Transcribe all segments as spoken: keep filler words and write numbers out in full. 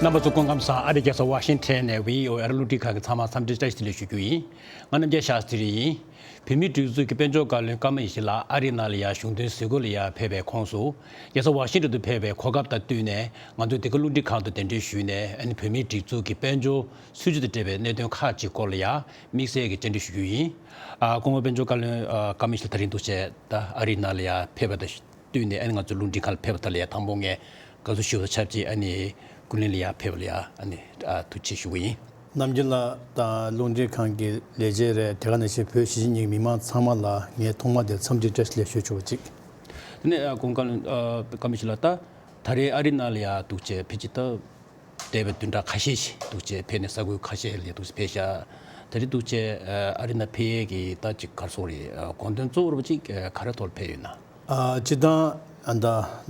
རྣམ་པ་ཚོ་སྐུ་ཁམས་བཟང་། ཨ་རིའི་རྒྱལ་ས་ཝ་ཤིང་ཊོན་ནས་བྷི་ཨོ་ཨེ་རླུང་འཕྲིན་ཁང་གི་ཚང་མ་འཚམས་འདྲི་བཀྲ་ཤིས་བདེ་ལེགས་ཞུ་རྒྱུ་ཡིན། ང་རྣམ་རྒྱལ་ཤཱ་སྟྲི་ཡིན། བོད་མིའི་སྒྲིག་འཛུགས་ཀྱི་དཔལ་འབྱོར་བཀའ་བློན་ཀརྨ་ཡེ་ཤེས་ལགས་ཨ་རིའི་ནང་ལ་ཡ་གཞུང་དོན་བཟོ་འགོད་ལ་ཡ་ཕེབས་པའི་ཁོངས་སུ། རྒྱལ་ས་ཝ་ཤིང་ཊོན་དུ་ཕེབས་པའི་གོ་སྐབས་དང་བསྟུན་ནས་ང་ཚོའི་འདི་ག་རླུང་འཕྲིན་ཁང་དུ་གདན་འདྲེན་ཞུས་ནས་ཨ་ནི་བོད་མིའི་སྒྲིག་འཛུགས་ཀྱི་དཔལ་འབྱོར་སྲིད་ཇུས་དང་འབྲེལ་བའི་གནད་དོན་ཁག་ཅིག་སྐོར་ལ་ཡ་དམིགས་བསལ་གྱི་བཅར་འདྲི་ཞུ་རྒྱུ་ཡིན། ཨ་སྐུ་ངོ་དཔལ་འབྱོར་བཀའ་བློན་ཨ་ཀརྨ་ཡེ་ཤེས་ད་རིང་འདུག་བྱས་ད་ཨ་རིའི་ནང་ལ་ཡ་ཕེབས་པ་དང་། བསྟུན་ནས་ཨ་ནི་ང་ཚོ་རླུང་འཕྲིན་ཁང་ལ་ཕེབས་པ་དེ་ལ་ཡ་དང་པོ་ངས་དགའ་བསུ་ཞུ་བ་ཆབས་ཅིག་ཨ་ནི་ཀུན་གླེང་ལ་ཡ་ཕེབས་པ་ལ་ཡ་ཨ་ནི་ཨ་ཐུགས་རྗེ་ཆེ་ཞུ་གི་ཡིན། རྣམ་རྒྱལ་ལགས་དང་རླུང་འཕྲིན་ཁང་གི་ལས་བྱེད་རེད། དེ་ག་ནང་བཞིན་བོད་གཞིས་བྱེས་གཉིས་ཀྱི་མི་མང་ཚང་མ་ལ་ངས་ཐོག་མ་དེ་འཚམས་འདྲི་བཀྲ་ཤིས་བདེ་ལེགས་ཞུ་ཆོག་པ་ཅིག་དེ་ནས་ཨ་སྐུ་ངོ་ཀརྨ་ཡེ་ཤེས་ལགས་ད་ད་རེས་ཨ་རིའི་ནང་ལ་ཡ་འདུག་བྱས་ཕེབས་ཀྱི་ད། འདས་པའི་བདུན་ཕྲག་ཁ་ཤས་ཤིག་འདུག་བྱས་ཕེབས་ནས་ས་ཁུལ་ཁ་ཤས་ལ་འདུག་བྱས་ཕེབས་ཤག་ད་རེས་འདུག་བྱས་ཨ་རི་ནང་ཕེབས་ཡས་ཀྱི་ད་ཅིག་ག་རེ་ཟེར་དགོས་རེད། དགོངས་དོན་གཙོ་བོ་རུ་ཅིག་ག་རེ་ཐོག་ལ་ཕེབས་ཡོད་ན། ཨ་སྤྱིར་བཏང་ཨ་ད་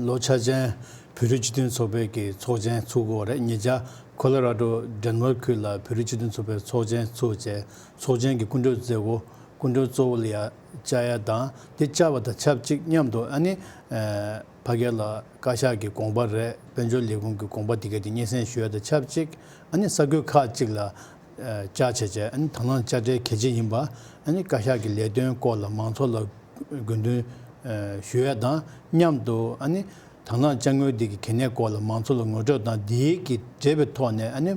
ལོ་འཆར་ཅན་བོད་རིགས་སྤྱི་མཐུན་ཚོགས་པའི་གི་ཚོགས་ཆེན་ཚུགས་ཀྱི་ཡོད་རེད། ཉེ་ཆར་ཁོ་ལོ་ར་ཌོ་ཌེན་ཝར་ཁུལ་ལ་བོད་རིགས་སྤྱི་མཐུན་ཚོགས་པའི་ཚོགས་ཆེན་ཚུགས་བྱས་ཚོགས་ཆེན་གྱི་སྐུ་མགྲོན་མཛད་སྒོ་སྐུ་མགྲོན་གཙོ་བོ་ལ་ཡ་བཅར་ཡ་དང་དེ་བཅར་བ་དང་ཆབས་ཅིག་མཉམ་དུ་ཨ་ནི་ཨ་ཕ་གི་ལ་བཀའ་ཤག་གི་དགོངས་པ་རེད། དཔལ་འབྱོར་ལས་ཁུངས་ཀྱི་དགོངས་པ་དེ་ག་དེ་སྙན་སེང་ཞུ་ཡ་དང་ཆབས་ཅིག་ཨ་ནི་ས་ཁུལ་ཁག་ཅིག་ལ་ཨ་བཅར་བྱས་བྱས་ཨ་ནི་དང་བླངས་དཔྱ་ཁྲལ་གལ་ཆེ་ཡིན་པ་ཨ་ནི་བཀའ་ཤག་གི་ལས་དོན་སྐོར་ལ་མང་ཚོགས་ལ་དགོས་འདུན་ཨ་ཞུ་ཡ་དང་མཉམ་དུ་ཨ་ནི་དང་བླངས་དཔྱ་དངུལ་འདི་གི་གལ་གནད་སྐོར་ལ་མང་ཚོགས་ལ་ངོ་སྤྲོད་དང་འདི་གི་འབྲེལ་བའི་ཐོག་ནས་ཨ་ནི་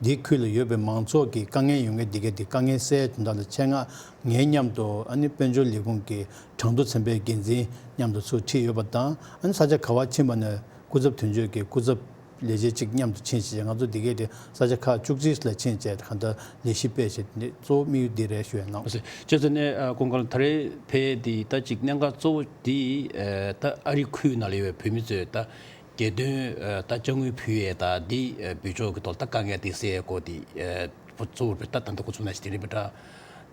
འདིའི་ཁུལ་ལ་ཡོད་པའི་མང་ཚོགས་ཀྱི་དཀའ་ངལ་ཡོད་མཁན་འདི་ག་དེ་དཀའ་ངལ་སེལ་དོན་དག་ལ་ཆེད་མངགས་ངའི་མཉམ་དུ་ཨ་ནི་དཔལ་འབྱོར་ལས་ཁུངས་ཀྱི་གྲངས་ཐོ་ཚན་པའི་འགན་འཛིན་མཉམ་དུ་ཚུར་ཁྲིད་ཡོད་པ་དང་ཨ་ནི་ས་ཆ་ག་བར་ཕྱིན་པ་ནས་སྐུ་ཚབ་དོན་གཅོད་ཀྱི་སྐུ་ཚབ་ལས་བྱེད་གཅིག་མཉམ་དུ་ཕྱིན་བྱས་ང་ཚོ་འདི་གས་དེ་ས་ཆ་ཁག་བཅུ་གཅིག་ལ་ཕྱིན་བྱས་གང་ལྟར་ལས་གཞི་སྤེལ་བྱས་འདི་གཙོ་བོ་དམིགས་ཡུལ་འདི་རེད་ཞུ་ཡ་གནང་། ཅེས་ཟེར་ནས་ཨ་སྐུ་ངོ་ད་རེས་ཕེབས་དེ་ད་ཅིག་གནད་འགག་གཙོ་བོ་དེ་ཨ་ད་ཨ་རི་ཁུལ་ནང་ལ་ཡོད་པའི་བོད་མི་ཚོས་ད་རྒྱལ་དོན་ཨ་ད་དཔྱ་དངུལ་ཕུལ་ཡས་ད་འདི་ཨ་བོད་ཕྱོགས་ཀྱི་ཐོག་ད་དཀའ་ངལ་དེ་སེལ་ཡས་སྐོར་དེ་ཨ་གཙོ་བོར་ད་ད་ལྟ་འགོ་ཚུགས་ན་ཞིག་དེ་རེད་པ་འདྲ།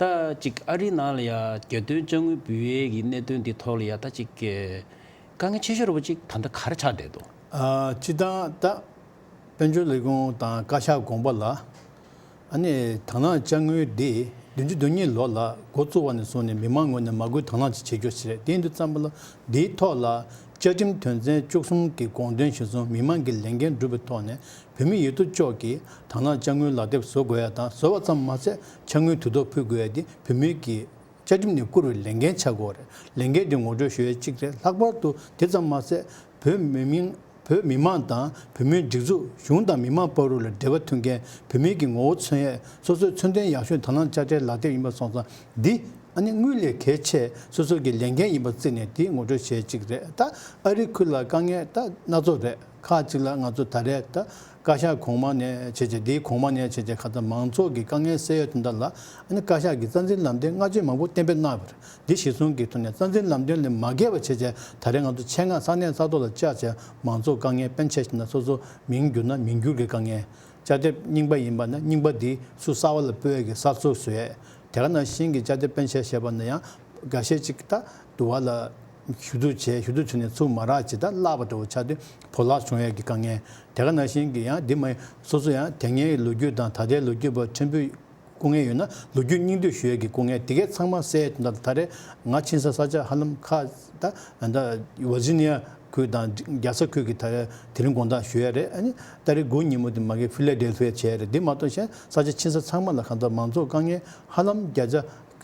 ད་ཅིག་ཨ་རི་ནང་ལ་ཡ་རྒྱལ་དོན་དཔྱ་དངུལ་ཕུལ་ཡས་ཀྱི་གནད་དོན་དེ་ཐོག་ལ་ཡ་ད་ཅིག་དཀའ་ངལ་ཆེ་ཤོས་རེད་པ་ཅིག་ད་ལྟ་ག་རེ་ཆགས་བསྡད་འདུག་ཨ་སྤྱིར་བཏང་ད་དཔལ་འབྱོར་ལས་ཁུངས་དང་བཀའ་ཤག་དགོངས་པ་ལ་ཨ་ནི་དང་བླངས་དཔྱ་དངུལ་འདི་བདུན་ཅུ་དོན་གཉིས་ལོ་ལ་འགོ་བཙུགས་པ་ནས་བཟུང་ནས་མི་མང་ངོས་ནས་མ་དགོས་དང་བླངས་ཅིག་བྱེད་རྒྱུ་ཞིག་རེད། དེ་ཡིན་དུས་ཙམ་པ་ལ་འདིའི་ཐོག་ལ་བཅའ་ཁྲིམས་དོན་ཚན་བཅུ་གསུམ་གྱི་དགོངས་དོན་གཞིར་བཟུང་མི་མང་གི་ལས་འགན་སྒྲུབ་པའི་ཐོག་ནས་བོད་མི་ཡོད་དོ་ཅོག་གིས་དང་བླངས་དཔྱ་དངུལ་ལག་དེབ་བཟོ་དགོས་ཡ་དང་བཟོ་བ་ཙམ་མ་ཟད་ཕྱག་དངུལ་དུས་ཐོག་ཕུལ་དགོས་ཡ་དེ་བོད་མིའི་གི་བཅའ་ཁྲིམས་ནས་བསྐུར་བའི་ལས་འགན་ཆགས་ཀྱི་ཡོད་རེད། ལས་འགན་དེ་ངོ་སྤྲོད་ཞུ་ཡ་གཅིག་རེད། ལྷག་པར་དུ་དེ་ཙམ་མ་ཟད་བོད་མི་མིང་བོད་མི་མང་དང་བོད་མིའི་སྒྲིག་འཛུགས་གཞུང་དང་མི་མང་བར་དུ་ལ་འབྲེལ་བ་མཐུན་མཁན་བོད་མིའི་གི་ངོ་བོ་མཚོན་ཡས་སོ་སོའི་མཚོན་དོན་ཡག་ཤོས་དང་བླངས་དཔྱ་ཁྲལ་ལག་དེབ་ཡིན་པ་སོང་ཙང་འདི་ཨ་ནི་དངུལ་ལས་གལ་ཆེ་སོ་སོ་གི་ལས་འགན་ཡིན་པ་བརྩིས་ནས་དེ་ངོ་སྤྲོད་བྱས་གཅིག་རེད། ད་ཨ་རི་ཁུལ་ལ་དཀའ་ངལ་ད་སྣ་ཚོགས་རེད། ཁག་ཅིག་ལ་ང་ཚོ་ད་རེས་ད་བཀའ་ཤག་གོང་མ་ནས་བྱས་རྗེས་འདིའི་གོང་མ་ནས་བྱས་རྗེས་ཁ་ཚ་མང་ཚོགས་ཀྱི་དཀའ་ངལ་སེལ་ཡ་དོན་དག་ལ་ཨ་ནི་བཀའ་ཤག་གི་རྩ་འཛིན་ལམ་སྟོན་སྔ་རྗེས་མང་པོ་གཏན་འབེབས་གནང་བ་རེད། འདི་གཞིར་བཟུང་གི་ཐོག་ནས་རྩ་འཛིན་ལམ་སྟོན་ལས་མ་འགལ་བ་བྱས་རྗེས་ད་རེས་ང་ཚོ་ཆེད་མངགས་ས་གནས་ས་ཐོག་ལ་བཅར་བྱས་མང་ཚོགས་དཀའ་ངལ་དཔེར་ན་ཆ་བཞག་ན་སོ་སོ་མིང་བསྒྱུར་ན་མིང་བསྒྱུར་གྱི་དཀའ་ངལ། དཔྱ་དེབ་རྙིང་པ་ཡིན་པ་ན་རྙིང་པ་འདི་སུ་གསར་པ་ལ་སྤོས་ཡས་ཀྱི་གསར་བཟོ་བཟོ་ཡས། དེ་ག་ནང་བཞིན་གྱི་དཔྱ་དེབ་དཔེར་ན་ཆ་བཞག་པ་ན་ཡང་འགའ་ཤས་ཅིག་ད་དུ་བ་ལ་ཞུ་གཏུག་བྱས་ཞུ་གཏུག་བྱས་ནས་ཚུར་མ་རག་ཅིག་ད་བརླག་པ་འདྲ་བོ་ཆགས་དུས་བོར་བརླག་བྱུང་ཡས་ཀྱི་དཀའ་ངལ། དེ་ག་ནང་བཞིན་གྱི་ཡང་འདི་མ་ཡིན་སོ་སོ་ཡང་དེ་སྔའི་ལོ་རྒྱུས་དང་ད་ལྟའི་ལོ་རྒྱུས་བར་ཕྲན་བུ་སྐུ་ངལ་ཡོད་ན་ལོ་རྒྱུས་སྙིང་བསྡུས་ཞུ་ཡས་ཀྱི་སྐུ་ངལ་དེ་གས་ཚང་མ་སེལ་དོན་དག་ད་རེས་ང་ཕྱིན་ས་ས་ཆ་ཧ་ལམ་ཁག་ད་ད་ཝར་ཇི་ནི་ཡ་ཁུལ་དང་རྒྱལ་ས་ཁུལ་གྱི་ད་རེས་དེ་རིང་དགོང་དག་ཞུ་ཡས་རེད། ཨ་ནི་ཏ་རིག་དགུ་ཉིན་མོ་དེ་མ་གི་ཕི་ལ་ཌེལ་ཕི་ཡ་བྱས་རེད། འདི་མ་གཏོགས་གཞན་ས་ཆ་ཕྱིན་ས་ཚང་མ་ལ་གང་ལྟར་མང་ཚོགས་དཀའ་ངལ་ཧ་ལམ་བརྒྱ་ཆ་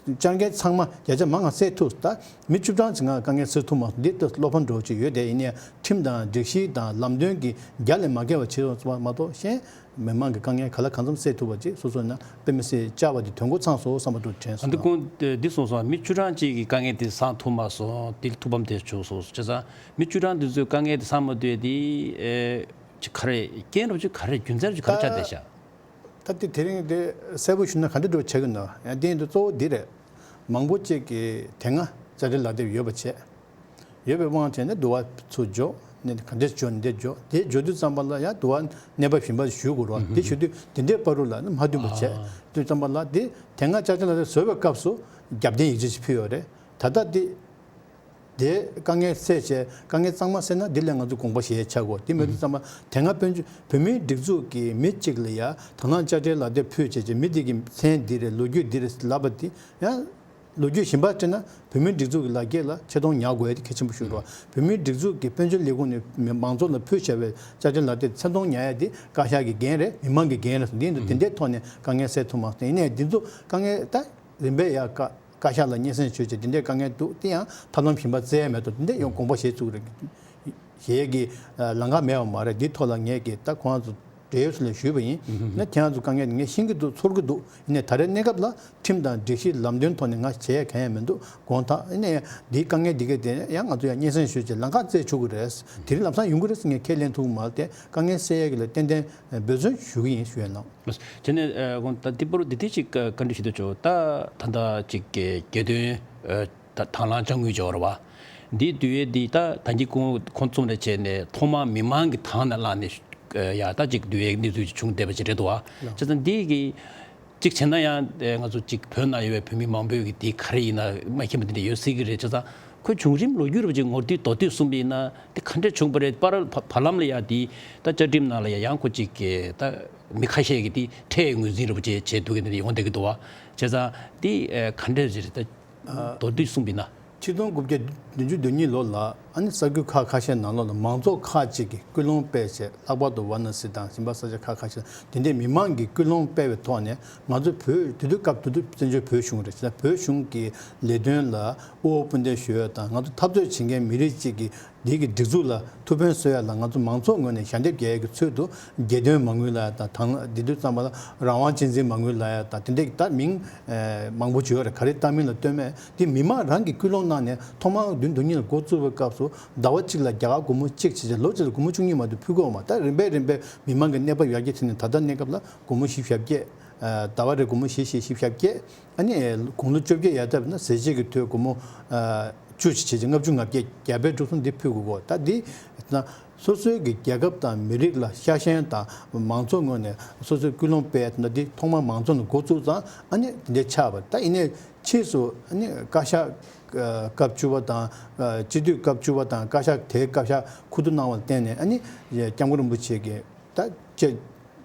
བཅར་མཁན་ཚང་མ་བརྒྱ་ཆ་མང་ང་སེལ་ཐུབ། ད་མི་བཅུ་གྲངས་ཅིག་ང་དཀའ་ངལ་སེལ་ཐུབ་མ་སོང་། འདི་ལྟ་བློ་ཕམ་འདྲ་བོ་ཅིག་ཡོད། དེ་ཡིན་ནའི་ཁྲིམས་དང་སྒྲིག་གཞི་དང་ལམ་སྟོན་གྱི་རྒྱ་ལས་མ་བརྒལ་བ་བྱེད་རོགས་མ་གཏོགས་གཞན་མི་མང་གི་དཀའ་ངལ་ག་ལ་གང་འཚམ་སེལ་ཐུབ་པ་ཅིག་སོ་སོ་ཡིན་ན་དཔེ་མི་སྲིད་བཅར་བ་དེ་དོན་གོ་ཚང་སོང་བསམ་པ་འདྲ་དྲན་ཨ་འདི་སོང་། ཁོང་འདི་གསུངས་སོང་། མི་བཅུ་གྲངས་ཅིག་གི་དཀའ་ངལ་དེ་སེལ་ཐུབ་མ་སོང་། དེ་ཐུགས་ཕམ་དེ་བྱུང་སོང་བྱས་ཙང་མི་བཅུ་གྲངས་དེ་ཚོའི་དཀའ་ངལ་དེ་སེལ་མ་ཐུབ་ཡས་དེ་ཨེ་ཅིག་ག་རེ་རྐྱེན་རོགས་ཅིག་ག་རེ་རྒྱུ་མཚན་རོགས་ཅིག་ག་རེ་ཆགས་བསྡད་ཤག་ད་དེ་དེ་རིང་དེ་གསལ་པོ་ཞུ་ན་ག་འདྲ་འདྲ་བོ་ཆགས་ཀྱི་འདུག་ཡང་དེ་ཡིན་དུས་གཙོ་བོ་འདི་རེད། མང་པོ་ཅིག་གིས་དེ་སྔ་དཔྱ་ཁྲལ་ལག་དེབ་ཡོད་པ་བྱས། ཡོད་པའི་དབང་བྱས་ནས་དུ་བ་ཚུར་འཇོག་ནས་ག་འདྲས་འཇོག་འདི་འཇོག་དེ་འཇོག་དུས་ཙམ་པ་ལ་ཡང་དུ་བ་གནས་པ་བཞིན་པ་ཞུ་དགོས་རེད། དེ་ཞུ་དུས་དེ་འདྲའི་བར་དུ་ལ་ནི་མ་བསྟུན་པ་བྱས་དུས་ཙམ་པ་ལ་དེ་དེ་སྔ་དཔྱ་ཁྲལ་ལག་དེབ་བཟོ་བའི་སྐབས་སུ་རྒྱབ་རྟེན་ཡིག་ཆ་ཞིག་ཕུལ་ཡོད་རེད། ད་ལྟ་དེ་དེ་དཀའ་ངལ་སེལ་བྱས་དཀའ་ངལ་གཙང་མ་སེལ་ན་འདི་ལས་ང་ཚོ་དགོངས་པ་བཞེས་ཆགས་དགོས། དེ་མེད་དུས་ཙམ་པ་དེ་སྔ་དཔལ་འབྱོར་བོད་མིའི་སྒྲིག་འཛུགས་ཀྱི་མི་གཅིག་ལ་ཡ་དང་བླངས་དཔྱ་ཁྲལ་ལག་དེབ་ཕུལ་བྱས་བྱས་མི་དེ་གི་མཚན་འདི་རེད་ལོ་རྒྱུས་འདི་རེད་ལབ་པ་དེ་ཡང་། ལོ་རྒྱུས་གཞན་པ་བལྟས་ན་བོད་མིའི་སྒྲིག་འཛུགས་ཀྱི་ལག་འཁྱེར་ལ་ཆེ་མཐོང་ཉར་དགོས་ཡ་དེ་གལ་ཆེན་པོ་ཞིག་རེད་བ། བོད་མིའི་སྒྲིག་འཛུགས་ཀྱི་དཔལ་འབྱོར་ལས་ཁུངས་ནས་མི་མང་ཚོགས་ལ་ཕུལ་བྱ་བའི་བཅའ་ཁྲིམས་ལག་དེབ་མཚན་མཐོང་ཉར་ཡ་དེ་བཀའ་ཤག་གི་འགན་རེད། མི་མང་གི་འགན་རེད། འདི་འདི་དེ་འདྲའི་ཐོག་ནས་དཀའ་ངལ་སེལ་ཐུབ་མ་སོང་། ཡིན་ནའི་འདི་ཚོ་དཀའ་ངལ་ད་རིམ་པས་ཡ་བཀའ་བཀའ་ཤག་ལ་སྙན་སེང་ཞུས་བྱས་འདི་འདྲའི་དཀའ་ངལ་འདུག་དེ་ཡང་ཐབས་ལམ་གཞན་པ་བཙལ་ཡ་མེད་དོ། འདི་འདྲ་ཡང་དགོངས་པ་བཞེས་ཚུགས་རེད། ཞེས་ཀྱི་ལམ་ཁ་མེད་པ་མ་རེད། འདི་ཐོག་ལ་ངས་ཀྱི་ད་ཁོང་ཚོ་འབྲེལ་ཡོད་ཚོ་ལ་ཞུས་པ་ཡིན། ན་ཁྱེད་རང་ཚོ་དཀའ་ངལ་ངས་ཤེས་ཀྱི་འདུག་ཚོར་གྱི་འདུག་ཡིན་ནའི་ད་རེས་གནས་སྐབས་ལ་ཁྲིམས་དང་སྒྲིག་གཞི་ལམ་སྟོན་ཐོག་ནས་ང་བྱས་གང་ཡང་མི་འདུག་དགོངས་དག་ཡིན་ནའི་འདིའི་དཀའ་ངལ་འདི་གས་དེ་ཡང་ང་ཚོ་ཡང་སྙན་སེང་ཞུས་བྱས་ལམ་ཁ་བཙལ་ཆོག་གི་རེད། དེ་རིང་ལམ་སང་ཡོང་གི་རེད། ངས་ཁས་ལེན་ཐུབ་ཀྱི་མ་རེད། དེ་དཀའ་ངལ་སེལ་ཡས་ཀྱི་ལ་ཏན་ཏན་འབད་བརྩོན་ཞུ་གི་ཡིན་ཞུ་ཡས་ནང་། དེ་ནས་ཨ་ཁོང་ད་འདི་པར་འདི་དེ་ཅིག་བཀའ་འདྲི་ཞུ་འདོད་བྱུང་། ད་ད་ལྟ་ཅིག་གི་རྒྱལ་དོན་ཨ་ད་དང་བླངས་དཔྱ་དངུལ་སྦྱོར་བ་འདི་དུས་ཡས་འདི་ད་ད་གིན་ཁོང་ཁོང་ཚོ་ནས་བྱས་ནས་ཐོག་མར་མི་མང་གི་ཐང་ནས་བླངས་ནས་ཨ་ཡ་ད་ཅིག་དུས་ཡས་གནས་ཚུལ་ཅིག་བྱུང་བསྡད་པ་ཅིག་རེད་འདུག་བ། བྱས་ཙང་འདི་གི་ཅིག་བྱས་ན་ཡང་ཨ་ང་ཚོ་ཅིག་བོད་ནང་ཡོད་པའི་བོད་མི་མང་པོས་གི་འདི་ག་རེ་ཡིན་ན་མ་མཁྱེན་པ་འདི་འདྲ་ཡོད་སྲིད་ཀྱི་རེད། བྱས་ཙང་ཁོའི་བྱུང་རིམ་ལོ་རྒྱུས་རབ་ཅིག་ངོ་སྤྲོད་མདོར་བསྡུས་གསུངས་པ་ཡིན་ན་དེ་ག་འདྲ་བྱུང་པ་རེད། བར་བར་ལམ་ལ་ཡ་དེ་ད་བཅའ་ཁྲིམས་ནང་ལ་ཡ་ཡང་ཁོ་ཅིག་གི་ད་མི་ཁ་ཤས་ཀྱི་དེ་ཁྲལ་ངོས་འཛིན་རབ་ཅིག་བྱས་འདུག་གི་འདི་ཡོང་བསྡད་ཀྱི་འདུག་བ། བྱས་ཙང་དེ་ག་འདྲ་ཞིག་རེད། ད་མདོར་བསྡུས་གསུངས་པ་ཡིན་ན། ཆིག་སྟོང་དགུ་བརྒྱ་བདུན་ཅུ་དོན་གཉིས་ལོ་ལ་ཨ་ནི་ས་ཁུལ་ཁག་ཁ་ཤས་ནང་ལོགས་ལ་མང་ཚོགས་ཁག་ཅིག་གིས་སྐུལ་སློང་སྤེལ་བྱས། ལྷག་པར་དུ་ཝཱ་ར་ཎ་སི་དང་གཞན་པ་ས་ཆ་ཁག་ཁ་ཤས་དེ་འདྲའི་མི་མང་གིས་སྐུལ་སློང་སྤེལ་བའི་ཐོག་ནས་ང་ཚོ་བོད་དེ་དུས་སྐབས་དེ་དུས་བཙན་བྱོལ་བོད་གཞུང་རེད། བྱས་ཙང་བོད་གཞུང་གི་ལས་དོན་ལ་དབུ་འོག་སྤུན་ཟླའི་ཞུ་ཡ་དང་ང་ཚོ་འཐབ་རྩོད་བྱེད་མཁན་མི་རིགས་གཅིག་གི་འདི་གི་སྒྲིག་འཛུགས་ལ་ཐུགས་ཕན་གསོས་ཡ་ལ་ང་ཚོ་མང་ཚོགས་ངོས་ནས་ཞལ་འདེབས་རྒྱག་ཡ་གི་ཚུལ་དུ་རྒྱལ་དོན་མ་དངུལ་ལབ་ཡ་དང་། དང་འདི་དུས་ཙམ་པ་ལ་རང་དབང་གཅེས་འཛིན་མ་དངུལ་ལབ་ཡ་དང་དེ་འདྲའི་ད་མིང་ཨེ་མང་པོ་ཅིག་ཡོད་རེད། ག་རེ་བཏགས་མིན་ལ་ལྟོས་མེད། དེ་མི་མང་རང་གིས་སྐུལ་སློང་གནང་ནས་ཐོག་མར་བདུན་དོན་གཉིས་ལ་འགོ་བཙུགས་པའི་སྐབས་སུ་ཟླ་བ་གཅིག་ལ་རྒྱ་གར་སྒོར་མོ་གཅིག་བྱས་བྱས་ལོ་གཅིག་ལ་སྒོར་མོ་བཅུ་གཉིས་མ་གཏོགས་ཕུལ་གྱི་ཡོད་མ་རེད། ད་རིམ་པས་རིམ་པས་མི་མང་གི་གནས་བབ་ཡར་རྒྱས་ཕྱིན་ནས་ད་ལྟ་གནས་སྐབས་ལ་སྒོར་མོ་བཞི་བཅུ་ཞེ་བརྒྱད། ཟླ་བ་རེར་སྒོར་མོ་བཞི་བཞི་བཞི་བཅུ་ཞེ་བརྒྱད། ཨ་ནི་དགུང་ལོ་བཅོ་བརྒྱད་ཡར་བཏབ་ན་ཟས་བཅད་ཀྱི་དུས་སྒོར་མོ་ཨ་བཅུ་ཞིག་བྱས་ཀྱི་ལྔ་བཅུ་ང་བརྒྱད་རྒྱ་བལ་འབྲུག་གསུམ་འདི་ཕུལ་དགོས་གོ། ད་འདི་ན་སོ་སོའི་གི་རྒྱལ་ཁབ་དང་མི་རིགས་ལ་ཤ་ཞེན་དང་མང་ཚོགས་ངོས་ནས་སོ་སོའི་སྐུལ་སློང་སྤེལ་ཡ་དེ་འདྲ་འདི་ཐོག་མར་མང་ཚོགས་ནས་འགོ་བཙུགས་ཙང་ཨ་ནི་དེ་འདྲའི་ཆགས་པ། ད་ཡིན་ནའི་ཕྱིས་སུ་ཨ་ནི་བཀའ་ཤག་སྐབས་བཅུ་པ་དང་སྤྱི་འཐུས་སྐབས་བཅུ་པ་དང་བཀའ་ཤག་དེའི་སྐབས་ཤག་ཁུ་བསྡུ་གནང་བ་ལ་བརྟེན་ནས་ཨ་ནི་སྐྱབས་མགོན་རིན་པོ་ཆེ་གིས་ད་བཅའ་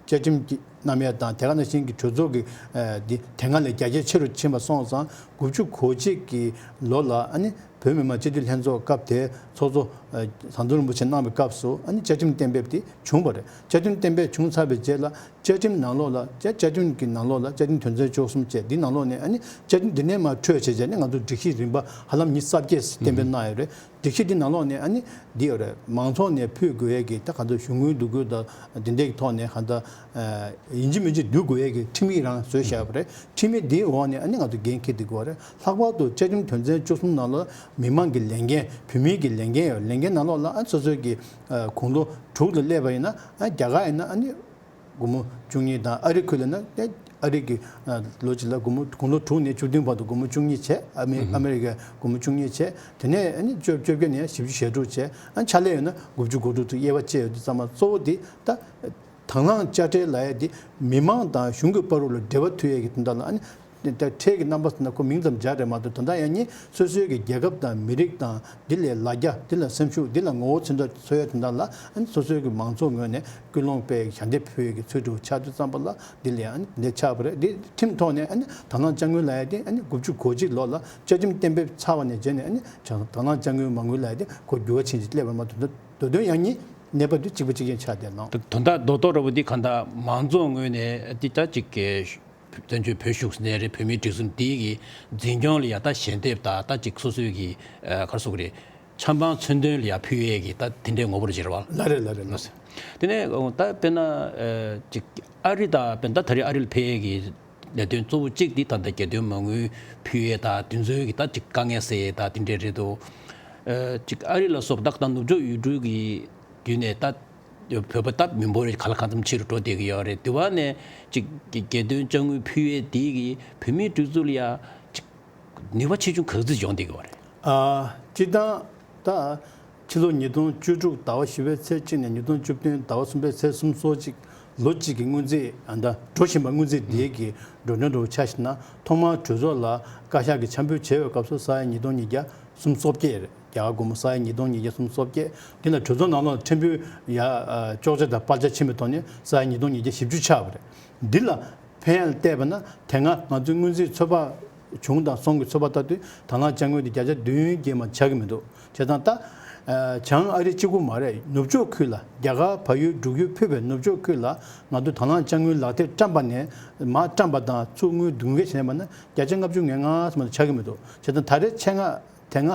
བཅའ་ཁྲིམས་ཀྱི་རྣམ་དབྱེ་དང་དེ་ག་ནང་བཞིན་གྱི་གྲོས་ཚོགས་ཀྱི་ཨ་འདི་དེ་སྔ་ལས་རྒྱ་སྐྱེད་ཆེ་རུ་ཕྱིན་པ་སོང་ཙང་དགུ་བཅུ་གོ་གཅིག་གི་ལོ་ལ་ཨ་ནི་བོད་མི་མང་སྤྱི་འཐུས་ལྷན་ཚོགས་སྐབས་དེའི་ཚོགས་གཙོ་ཨ་ཟམ་གདོང་རིན་པོ་ཆེ་གནང་བའི་སྐབས་སུ་ཨ་ནི་བཅའ་ཁྲིམས་གཏན་འབེབས་དེ་བྱུང་བ་རེད། བཅའ་ཁྲིམས་གཏན་འབེབས་བྱུང་ཚར་བའི་རྗེས་ལ་བཅའ་ཁྲིམས་ནང་ལོགས་ལ་བཅའ་བཅའ་ཁྲིམས་ཀྱི་ནང་ལོགས་ལ་བཅའ་ཁྲིམས་དོན་ཚན་བཅུ་གསུམ་བཅས་འདི་ནང་ལོགས་ནས་ཨ་ནི་བཅའ་ཁྲིམས་འདི་ནས་མར་འཕྲོས་བྱས་བྱས་ནས་ང་ཚོ་སྒྲིག་གཞི་རིམ་པ་ཧ་ལམ་ཉི་ཤུ་རྩ་བརྒྱད་གཏན་འབེབས་གནང་ཡོད་རེད། སྒྲིག་གཞི་འདི་ནང་ལོགས་ནས་ཨ་ནི་འདི་ཡོད་རེད། མང་ཚོགས་ནས་ཕུལ་དགོས་ཡས་ཀྱི་ད་ག་ཚོད་གཞུང་དངུལ་བསྡུ་དགོས་དང་འདི་འདྲའི་ཐོག་ནས་ག་ད་ཡིན་གཅིག་མིན་གཅིག་བསྡུ་དགོས་ཡས་ཀྱི་ཁྲིམས་ཡིག་རང་བཟོས་བཞག་པ་རེད། ཁྲིམས་ཡིག་འདིའི་འོག་ནས་ཨ་ནི་ང་ཚོ་འགན་འཁྱེར་བསྡད་དགོས་པ་རེད། ལྷག་པར་དུ་བཅའ་ཁྲིམས་དོན་ཚན་བཅུ་གསུམ་ནང་ལ་མི་མང་གི་ལས་འགན་བོད་མིའི་གི་ལས་འགན་ཡོད། ལས་འགན་ནང་ལོགས་ལ་ཨ་སོ་སོའི་གི་དགུང་ལོ་དྲུག་ལ་སླེབས་པ་ཡིན་ན་ཨ་རྒྱ་གར་ཡིན་ན་ཨ་ནི་སྒོར་མོ་བཅུ་གཉིས་དང་ཨ་རི་ཁུལ་ལ་ན་ཨ་རི་གི་ལོ་གཅིག་ལ་སྒོར་མོ་དགུང་ལོ་དྲུག་ནས་བཅུ་བདུན་བར་དུ་སྒོར་མོ་བཅུ་གཉིས་བྱས། ཨ་མི་ཨ་མི་རི་ཀའི་སྒོར་མོ་བཅུ་གཉིས་བྱས། དེ་ནས་ཨ་ནི་བཅོ་བཅོ་བརྒྱད་ནས་བཞི་བཅུ་ཞེ་དྲུག་བྱས། ཨ་ཕྱག་ལས་ཡོད་ན་དགུ་བཅུ་གོ་དྲུག་དུ་དབྱེ་བ་བཅས་ཡོད་དུས་ཙམ་པ་གཙོ་བོ་དེ་ད་དང་བླངས་དཔྱ་ཁྲལ་ལབ་ཡ་དེ་མི་མང་དང་གཞུང་གི་བར་དུ་ལ་འབྲེལ་བ་མཐུད་ཡས་ཀྱི་དོན་དག་ལ་ཨ་ནི་ད་ཁྲལ་གྱི་རྣམ་པ་ཟེར་ན་ཁོ་མིང་ཙམ་སྦྱར་རེད་མ་གཏོགས་དོན་དག་ཡང་སྙིང་སོ་སོའི་གི་རྒྱལ་ཁབ་དང་མི་རིགས་དང་འདི་ལ་ལ་རྒྱ་འདི་ལ་སེམས་ཤུགས་འདི་ལ་ངོ་བོ་ཚུན་ཚོད་འཚོལ་ཡ་དོན་དག་ལ་ཨ་ནི་སོ་སོའི་གི་མང་ཚོགས་ངོས་ནས་སྐུལ་སློང་སྤེལ་ཞལ་འདེབས་ཕུལ་ཡས་ཀྱི་ཚུལ་དུ་ཆགས་དུས་ཙམ་པ་ལ་འདི་ལ་ཡང་ཨ་ནི་འདི་ཆགས་པ་རེད། འདི་ཁྲིམས་ཐོག་ནས་ཨ་ནི་དང་བླངས་དཔྱ་དངུལ་ལབ་ཡ་དེ་ཨ་ནི་དགུ་བཅུ་གོ་གཅིག་ལོ་ལ་བཅའ་ཁྲིམས་གཏན་འབེབས་ཚར་བ་ནས་བྱས་ནས་ཨ་ནི་དང་བླངས་དཔྱ་དངུལ་མ་དངུལ་ལབ་ཡ་དེ་ཁོ་འགྱུར་བ་ཕྱིན་ཅིག་སླེབས་པ་མ་གཏོགས་ད་དོན་ཡང་སྙིང་གནས་བབ་དེ་གཅིག་པ་གཅིག་རྐྱང་ཆགས་བསྡད་ནོ། དོན་དག་རྡོག་རྡོག་ར་བོ་འདི་གང་ལྟར་མང་ཚོགས་ངོས་ནས་འདི་ལྟ་ཅིག་གི་བཙན་བྱོལ་བོད་གཞུང་ཟེར་ནའི་རེད། བོད་མིའི་སྒྲིག་འཛུགས་འདི་གི་འཛིན་སྐྱོང་ལ་ཡ་ད་ཞལ་འདེབས་དང་ད་ཅིག་སོ་སོའི་གི་ཨ་ག་རེ་ཟེར་དགོས་རེད། ཆབ་འབངས་མཚོན་དོན་ལ་ཡ་ཕུལ་ཡས་ཀྱི་ད་དེ་འདྲའི་ངོ་བོར་གྱུར་བ། ལགས་རེད་ལགས་རེད་ལགས། དེ་ནས་ད་དཔེར་ན་ཨ་ཅིག་ཨ་རི་དང་དཔེར་ན་ད་ད་རེས་ཨ་རི་ལ་ཕེབས་ཡས་ཀྱི་ལས་དོན་གཙོ་བོ་གཅིག་འདི་ད་ལྟ་རྒྱལ་དོན་མ་དངུལ་ཕུལ་ཡས་དང་དེ་ཚོའི་གི་ད་ཅིག་དཀའ་ངལ་སེལ་ཡས་དང་དེ་འདྲའི་རེད་འདུག་ཨ་ཅིག་ཨ་རི་ལ་སོགས་ད་ད་ནུབ་ཕྱོགས་ཡུལ་གྲུ་གི་བརྒྱུད་ནས་ད་བོད་པ་ད་མི་འབོར་ག་ལ་གང་འཚམ་ཆེ་རུ་འགྲོ་བསྡད་ཀྱི་ཡོད་རེད། དེ་བ་ནས་ཅིག་གི་རྒྱལ་དོན་དཔྱ་དངུལ་ཕུལ་ཡས་དེ་གི་བོད་མིའི་སྒྲིག་འཛུགས་ལ་ཡ་ཅིག་ནུས་པ་ཆེ་ཆུང་ག་ཚོད་ཡོང་བསྡད་ཀྱི་ཡོད་རེད། ཨ་སྤྱིར་བཏང་ད་ཕྱི་ལོ་ཉིས་སྟོང་བཅུ་དྲུག་ཟླ་བ་བཞི་པའི་ཚེས་གཅིག་ནས་ཉིས་སྟོང་བཅུ་བདུན་ཟླ་བ་གསུམ་པའི་ཚེས་སོ་གཅིག་ལོ་གཅིག་གི་སྔོན་རྩིས་ཨ་ད་འགྲོ་བཞིན་པ་སྔོན་རྩིས་དེའི་གི་འགྲོ་གྲོན་འགྲོ་ཆ་བཞག་ན་ཐོག་མར་གྲོས་ཚོགས་ལ་བཀའ་ཤག་གིས་འཆར་འབུལ་བྱས་པའི་སྐབས་སུ་ས་ཡ་ཉིས་སྟོང་ཉིས་བརྒྱ་སུམ་ཅུ་སོ་བརྒྱད་རེད། རྒྱ་གར་སྒོར་མོ་ས་ཡ་ཉིས་སྟོང་ཉིས་བརྒྱ་སུམ་ཅུ་སོ་བརྒྱད། འདི་ལ་གྲོས་ཚོགས་ནང་ལོགས་ཕྲན་བུ་ཡ་ཨ་གཅོག་ཆ་དང་སྤར་ཆ་ཕྱིན་པའི་ཐོག་ནས་ས་ཡ་ཉིས་སྟོང་ཉིས་བརྒྱ་བཞི་བཅུ་ཆགས་པ་རེད། འདི་ལ་ཕན་ཡར་བལྟས་པ་ན་དེ་སྔ་ང་ཚོའི་སྔོན་རྩིས་ཚོད་དཔག་ བྱུང་དང་སོང་གི་ཚོད་དཔག་ལྟར་དུས་དང་བླངས་དཔྱ་དངུལ་འདི་བརྒྱ་ཆ་བདུན་བརྒྱད་མ་ཆགས་ཀྱི་མི་འདུག་བྱས་ཙང་ད་བྱང་ཨ་རི་གཅིག་པུ་མ་རེད། ནུབ་ཕྱོགས་ཁུལ་ལ་རྒྱ་གར་བལ་ཡུལ་འབྲུག་ཡུལ་ཕུད་པའི་ནུབ་ཕྱོགས་ཁུལ་ལ་ང་ཚོ་དང་བླངས་དཔྱ་དངུལ་ལག་དེབ་བཀྲམ་པ་ནས་མར་བཀྲམ་པ་དང་ཚུར་དངུལ་བསྡུ་འགེལ་བྱས་པ་ན་བརྒྱ་ཆ་ལྔ་བཅུ་ང་ལྔ་ཙམ་ཆགས་ཀྱི་མི་འདུག་བྱས་ཙང་ད་རེས་ཆེད་མངགས་དེ་སྔ་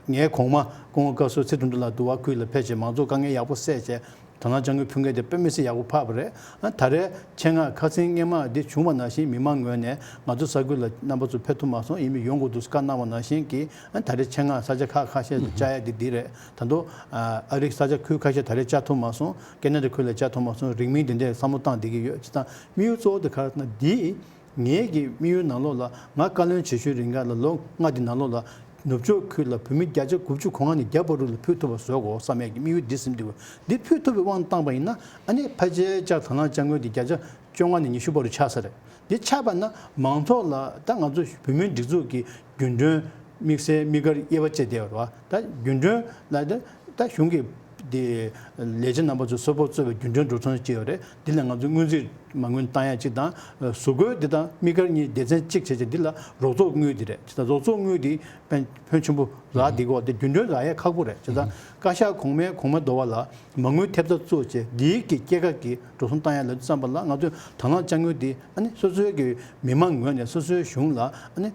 ངའི་གོང་མ་སྐུ་ངོ་བཀའ་ཟུར་ཚེ་དོན་གྲུབ་ལགས་འདུ་བ་ཁུལ་ལ་ཕེབས་བྱས་མང་ཚོགས་དཀའ་ངལ་ཡག་པོ་སེལ་བྱས། དང་བླངས་དཔྱ་དངུལ་ཕུལ་མཁན་དེ་དཔེ་མི་སྲིད་ཡག་པོ་ཕབ་པ་རེད། ཨ་ད་རེས་ཆེད་མངགས་ཁ་སང་སྔོན་མ་འདི་བྱུང་བ་ནང་བཞིན་མི་མང་ངོས་ནས་ང་ཚོ་ས་ཁུལ་ལ་རྣམ་པ་ཚོ་ཕེབས་ཐུབ་མ་སོང་། ཡིན་མིན་ཡོང་དགོས་འདུག་བཀའ་གནང་བ་ནང་བཞིན་གྱི་ཨ་ད་རེས་ཆེད་མངགས་ས་ཆ་ཁག་ཁ་ཤས་སུ་བཅར་ཡ་དེ་འདི་རེད། ད་དུང་ཨ་རིའི་ས་ཆ་ཁུལ་ཁ་ཤས་ད་རེས་བཅར་ཐུབ་མ་སོང་། ཀེ་ན་ཌ་ཁུལ་ལ་བཅར་ཐུབ་མ་སོང་། རིང་མིན་དེ་འདྲའི་བསམ་བློ་བཏང་བསྡད་ཀྱི་ཡོད། བྱས་ཙང་དམིགས་ཡུལ་གཙོ་བོ་དེ་ག་རེ་ཟེར་ན་འདི། ངེད་ཀྱི་དམིགས་ཡུལ་ནང་ལོགས་ལ་ང་བཀའ་བློན་བྱེད་ཤུལ་རིང་ག་ལ་ལོ་ལྔ་འདི་ནང་ལོགས་ལ་ནུབ་ཕྱོགས་ཁུལ་ལ་བོད་མི་བརྒྱ་ཆ་དགུ་བཅུ་གོ་ལྔ་ནས་བརྒྱ་བར་དུ་ལ་ཕུལ་ཐུབ་པ་བཟོ་དགོས་བསམ་ཡས་ཀྱི་དམིགས་ཡུལ་འདི་ཟིན་འདུག་འདི་ཕུལ་ཐུབ་པའི་དབང་བཏང་པ་ཡིན་ན་ཨ་ནི་ཕལ་ཆེར་ལྕགས་དང་བླངས་དཔྱ་དངུལ་འདི་བརྒྱ་ཆ་བཅོ་ལྔ་ནས་ཉི་ཤུ་བར་དུ་ཆགས་ས་རེད། འདི་ཆགས་པ་ན་མང་ཚོགས་ལ་ད་ང་ཚོ་བོད་མིའི་སྒྲིག་འཛུགས་ཀྱི་རྒྱུན་གྲོན་དམིགས་བསལ་དམིགས་བཀར་དབྱེ་བ་བཅས་བསྡད་ཡོད་རེད་བ། ད་རྒྱུན་གྲོན་ལ་ད་ད་གཞུང་གི་དེ་ལས་བྱེད་རྣམ་པ་ཚོ་གསོལ་ཕོགས་གཙོས་པའི་རྒྱུན་གྲོན་འགྲོ་སོང་ཅིག་ཡོད་རེད། འདི་ལ་ང་ཚོ་སྔོན་རྩིས་མ་དངུལ་བཏང་ཡ་གཅིག་དང་། གཟུགས་པོའི་འདི་དང་དམིགས་བཀར་གཉིས་སྡེ་ཚན་གཅིག་བྱས་བྱས་འདི་ལ་རོགས་ཚོགས་དངུལ་འདི་རེད། ཅི་ད་རོགས་ཚོགས་དངུལ་འདི་ཕན་ཕན་ཆེན་པོ་རག་འདི་གོ་དེ་རྒྱུན་གྲོན་རག་ཡ་ཁག་པོ་རེད། ཅི་ད་བཀའ་ཤག་གོང་མའི་གོང་མ་འདོ་བ་ལ་མ་དངུལ་ཐེབས་རྩ་བཙུགས་བྱས་འདིའི་གི་སྐྱེད་ཀ་གི་འགྲོ་སོང་བཏང་ཡ་ལ་བསམ་པ་ལ་ང་ཚོས་དང་བླངས་དཔྱ་དངུལ་འདི་ཨ་ནི་སོ་སོའི་གི་མི་མང་ངོས་ནས་སོ་སོའི་གཞུང་ལ་ཨ་ནི་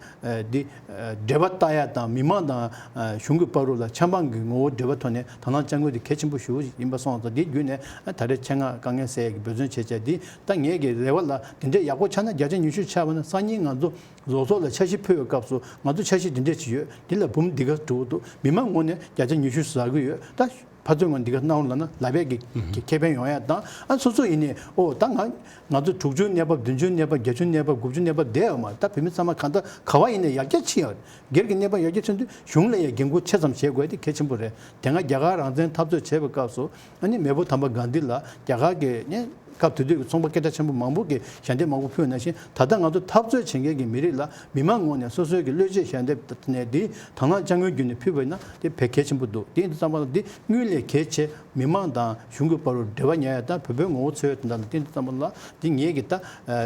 འདི་འབྲེལ་བ་ལྟ་ཡ་དང་མི་མང་དང་གཞུང་གི་བར་དུ་ལ་ཆབ་འབངས་ཀྱི་ངོ་བོ་འབྲེལ་བ་ཐོག་ནས་དང་བླངས་དཔྱ་དངུལ་འདི་གལ་ཆེན་པོ་ཞེ་པོ་ཡིན་པ་སོང་ཙང་འདི་བརྒྱུད་ནས་ད་རེས་ཆེད་མངགས་དཀའ་ངལ་སེལ་ཡ་གི་འབད་བརྩོན་བྱས་བྱས་འདི་ད་ངེད་ཀྱི་རེ་བ་ལ་འདི་འདྲས་ཡག་པོ་ཆགས་ན་བརྒྱ་ཆ་ཉི་ཤུ་ཆགས་པ་ན་སང་ཉིན་ང་ཚོ་རོགས་ཚོགས་ལ་འཆར་གཞི་ཕུལ་བའི་སྐབས་སུ་ང་ཚོ་འཆར་གཞི་འདི་འདྲས་ཅིག་ཡོད། འདི་ལ་འབུམ་འདི་ག་འགྲོ་གི་འདུག་མི་མང་ངོས་ནས་བརྒྱ་ཆ་ཉི་ཤུ་ཟ་གི་ཡོད། ད་ཕར་ཚུར་ངོས་འདི་ག་གནང་རོགས་ལབ་ན་ལབ་ཡས་ཀྱི་ཀྱི་ཁེ་ཕན་ཡོང་ཡ་དང་ཨ་སོ་སོ་ཡིན་ནའི་ཨོ་ད་ང་ང་ཚོ་དྲུག་ཅུ་གནས་བབ་བདུན་ཅུ་གནས་བབ་བརྒྱད་ཅུ་གནས་བབ་དགུ་བཅུ་གནས་བབ་བསྡད་ཡོད་མ་རེད། ད་བོད་མི་ཚང་མ་གང་ལྟར་ག་བ་ཡིན་ནའི་ཡར་རྒྱས་ཕྱིན་ཡོད་རེད། སྒེར་གྱི་གནས་བབ་ཡར་རྒྱས་ཕྱིན་དུས་གཞུང་ལ་ཡང་འགན་ཁུར་ཆེ་ཙམ་བཞེས་དགོས་དེ་གལ་ཆེན་པོ་རེད། དེ་སྔ་རྒྱ་གར་རང་བཙན་འཐབ་རྩོད་བྱས་པའི་སྐབས་སུ་ཨ་ནི་མེས་པོ་དམ་པ་གྷན་དྷི་ལ་རྒྱ་གར་གྱི་ནི་སྐབས་དེ་དུས་ཀྱི་ཚོང་པ་སྐད་གྲགས་ཆེན་པོ་མང་པོ་གིས་ཞལ་འདེབས་མང་པོ་ཕུལ་ནང་བཞིན་ད་ལྟ་ང་ཚོ་འཐབ་རྩོད་བྱེད་མཁན་གྱི་མི་རིགས་ལ་མི་མང་ངོས་ནས་སོ་སོའི་གི་བློས་བཅད་ཞལ་འདེབས་ནས་འདི་དང་བླངས་དཔྱ་དངུལ་བརྒྱུད་ནས་ཕུལ་བ་ཡིན་ན་དེ་བས་གལ་ཆེན་པོ་འདུག་དེ་ཡིན་དུས་ཙམ་པ་ལ་འདི་དངུལ་ལས་གལ་ཆེ། མི་མང་དང་གཞུང་གི་བར་དུ་འབྲེལ་བ་ཉར་ཡ་དང་བོད་པའི་ངོ་བོ་འཚོལ་ཡ་དེ་འདྲ་ལ་བརྟེན་དུས་ཙམ་པ་ལ་འདི་ངེད་ཀྱི་ད་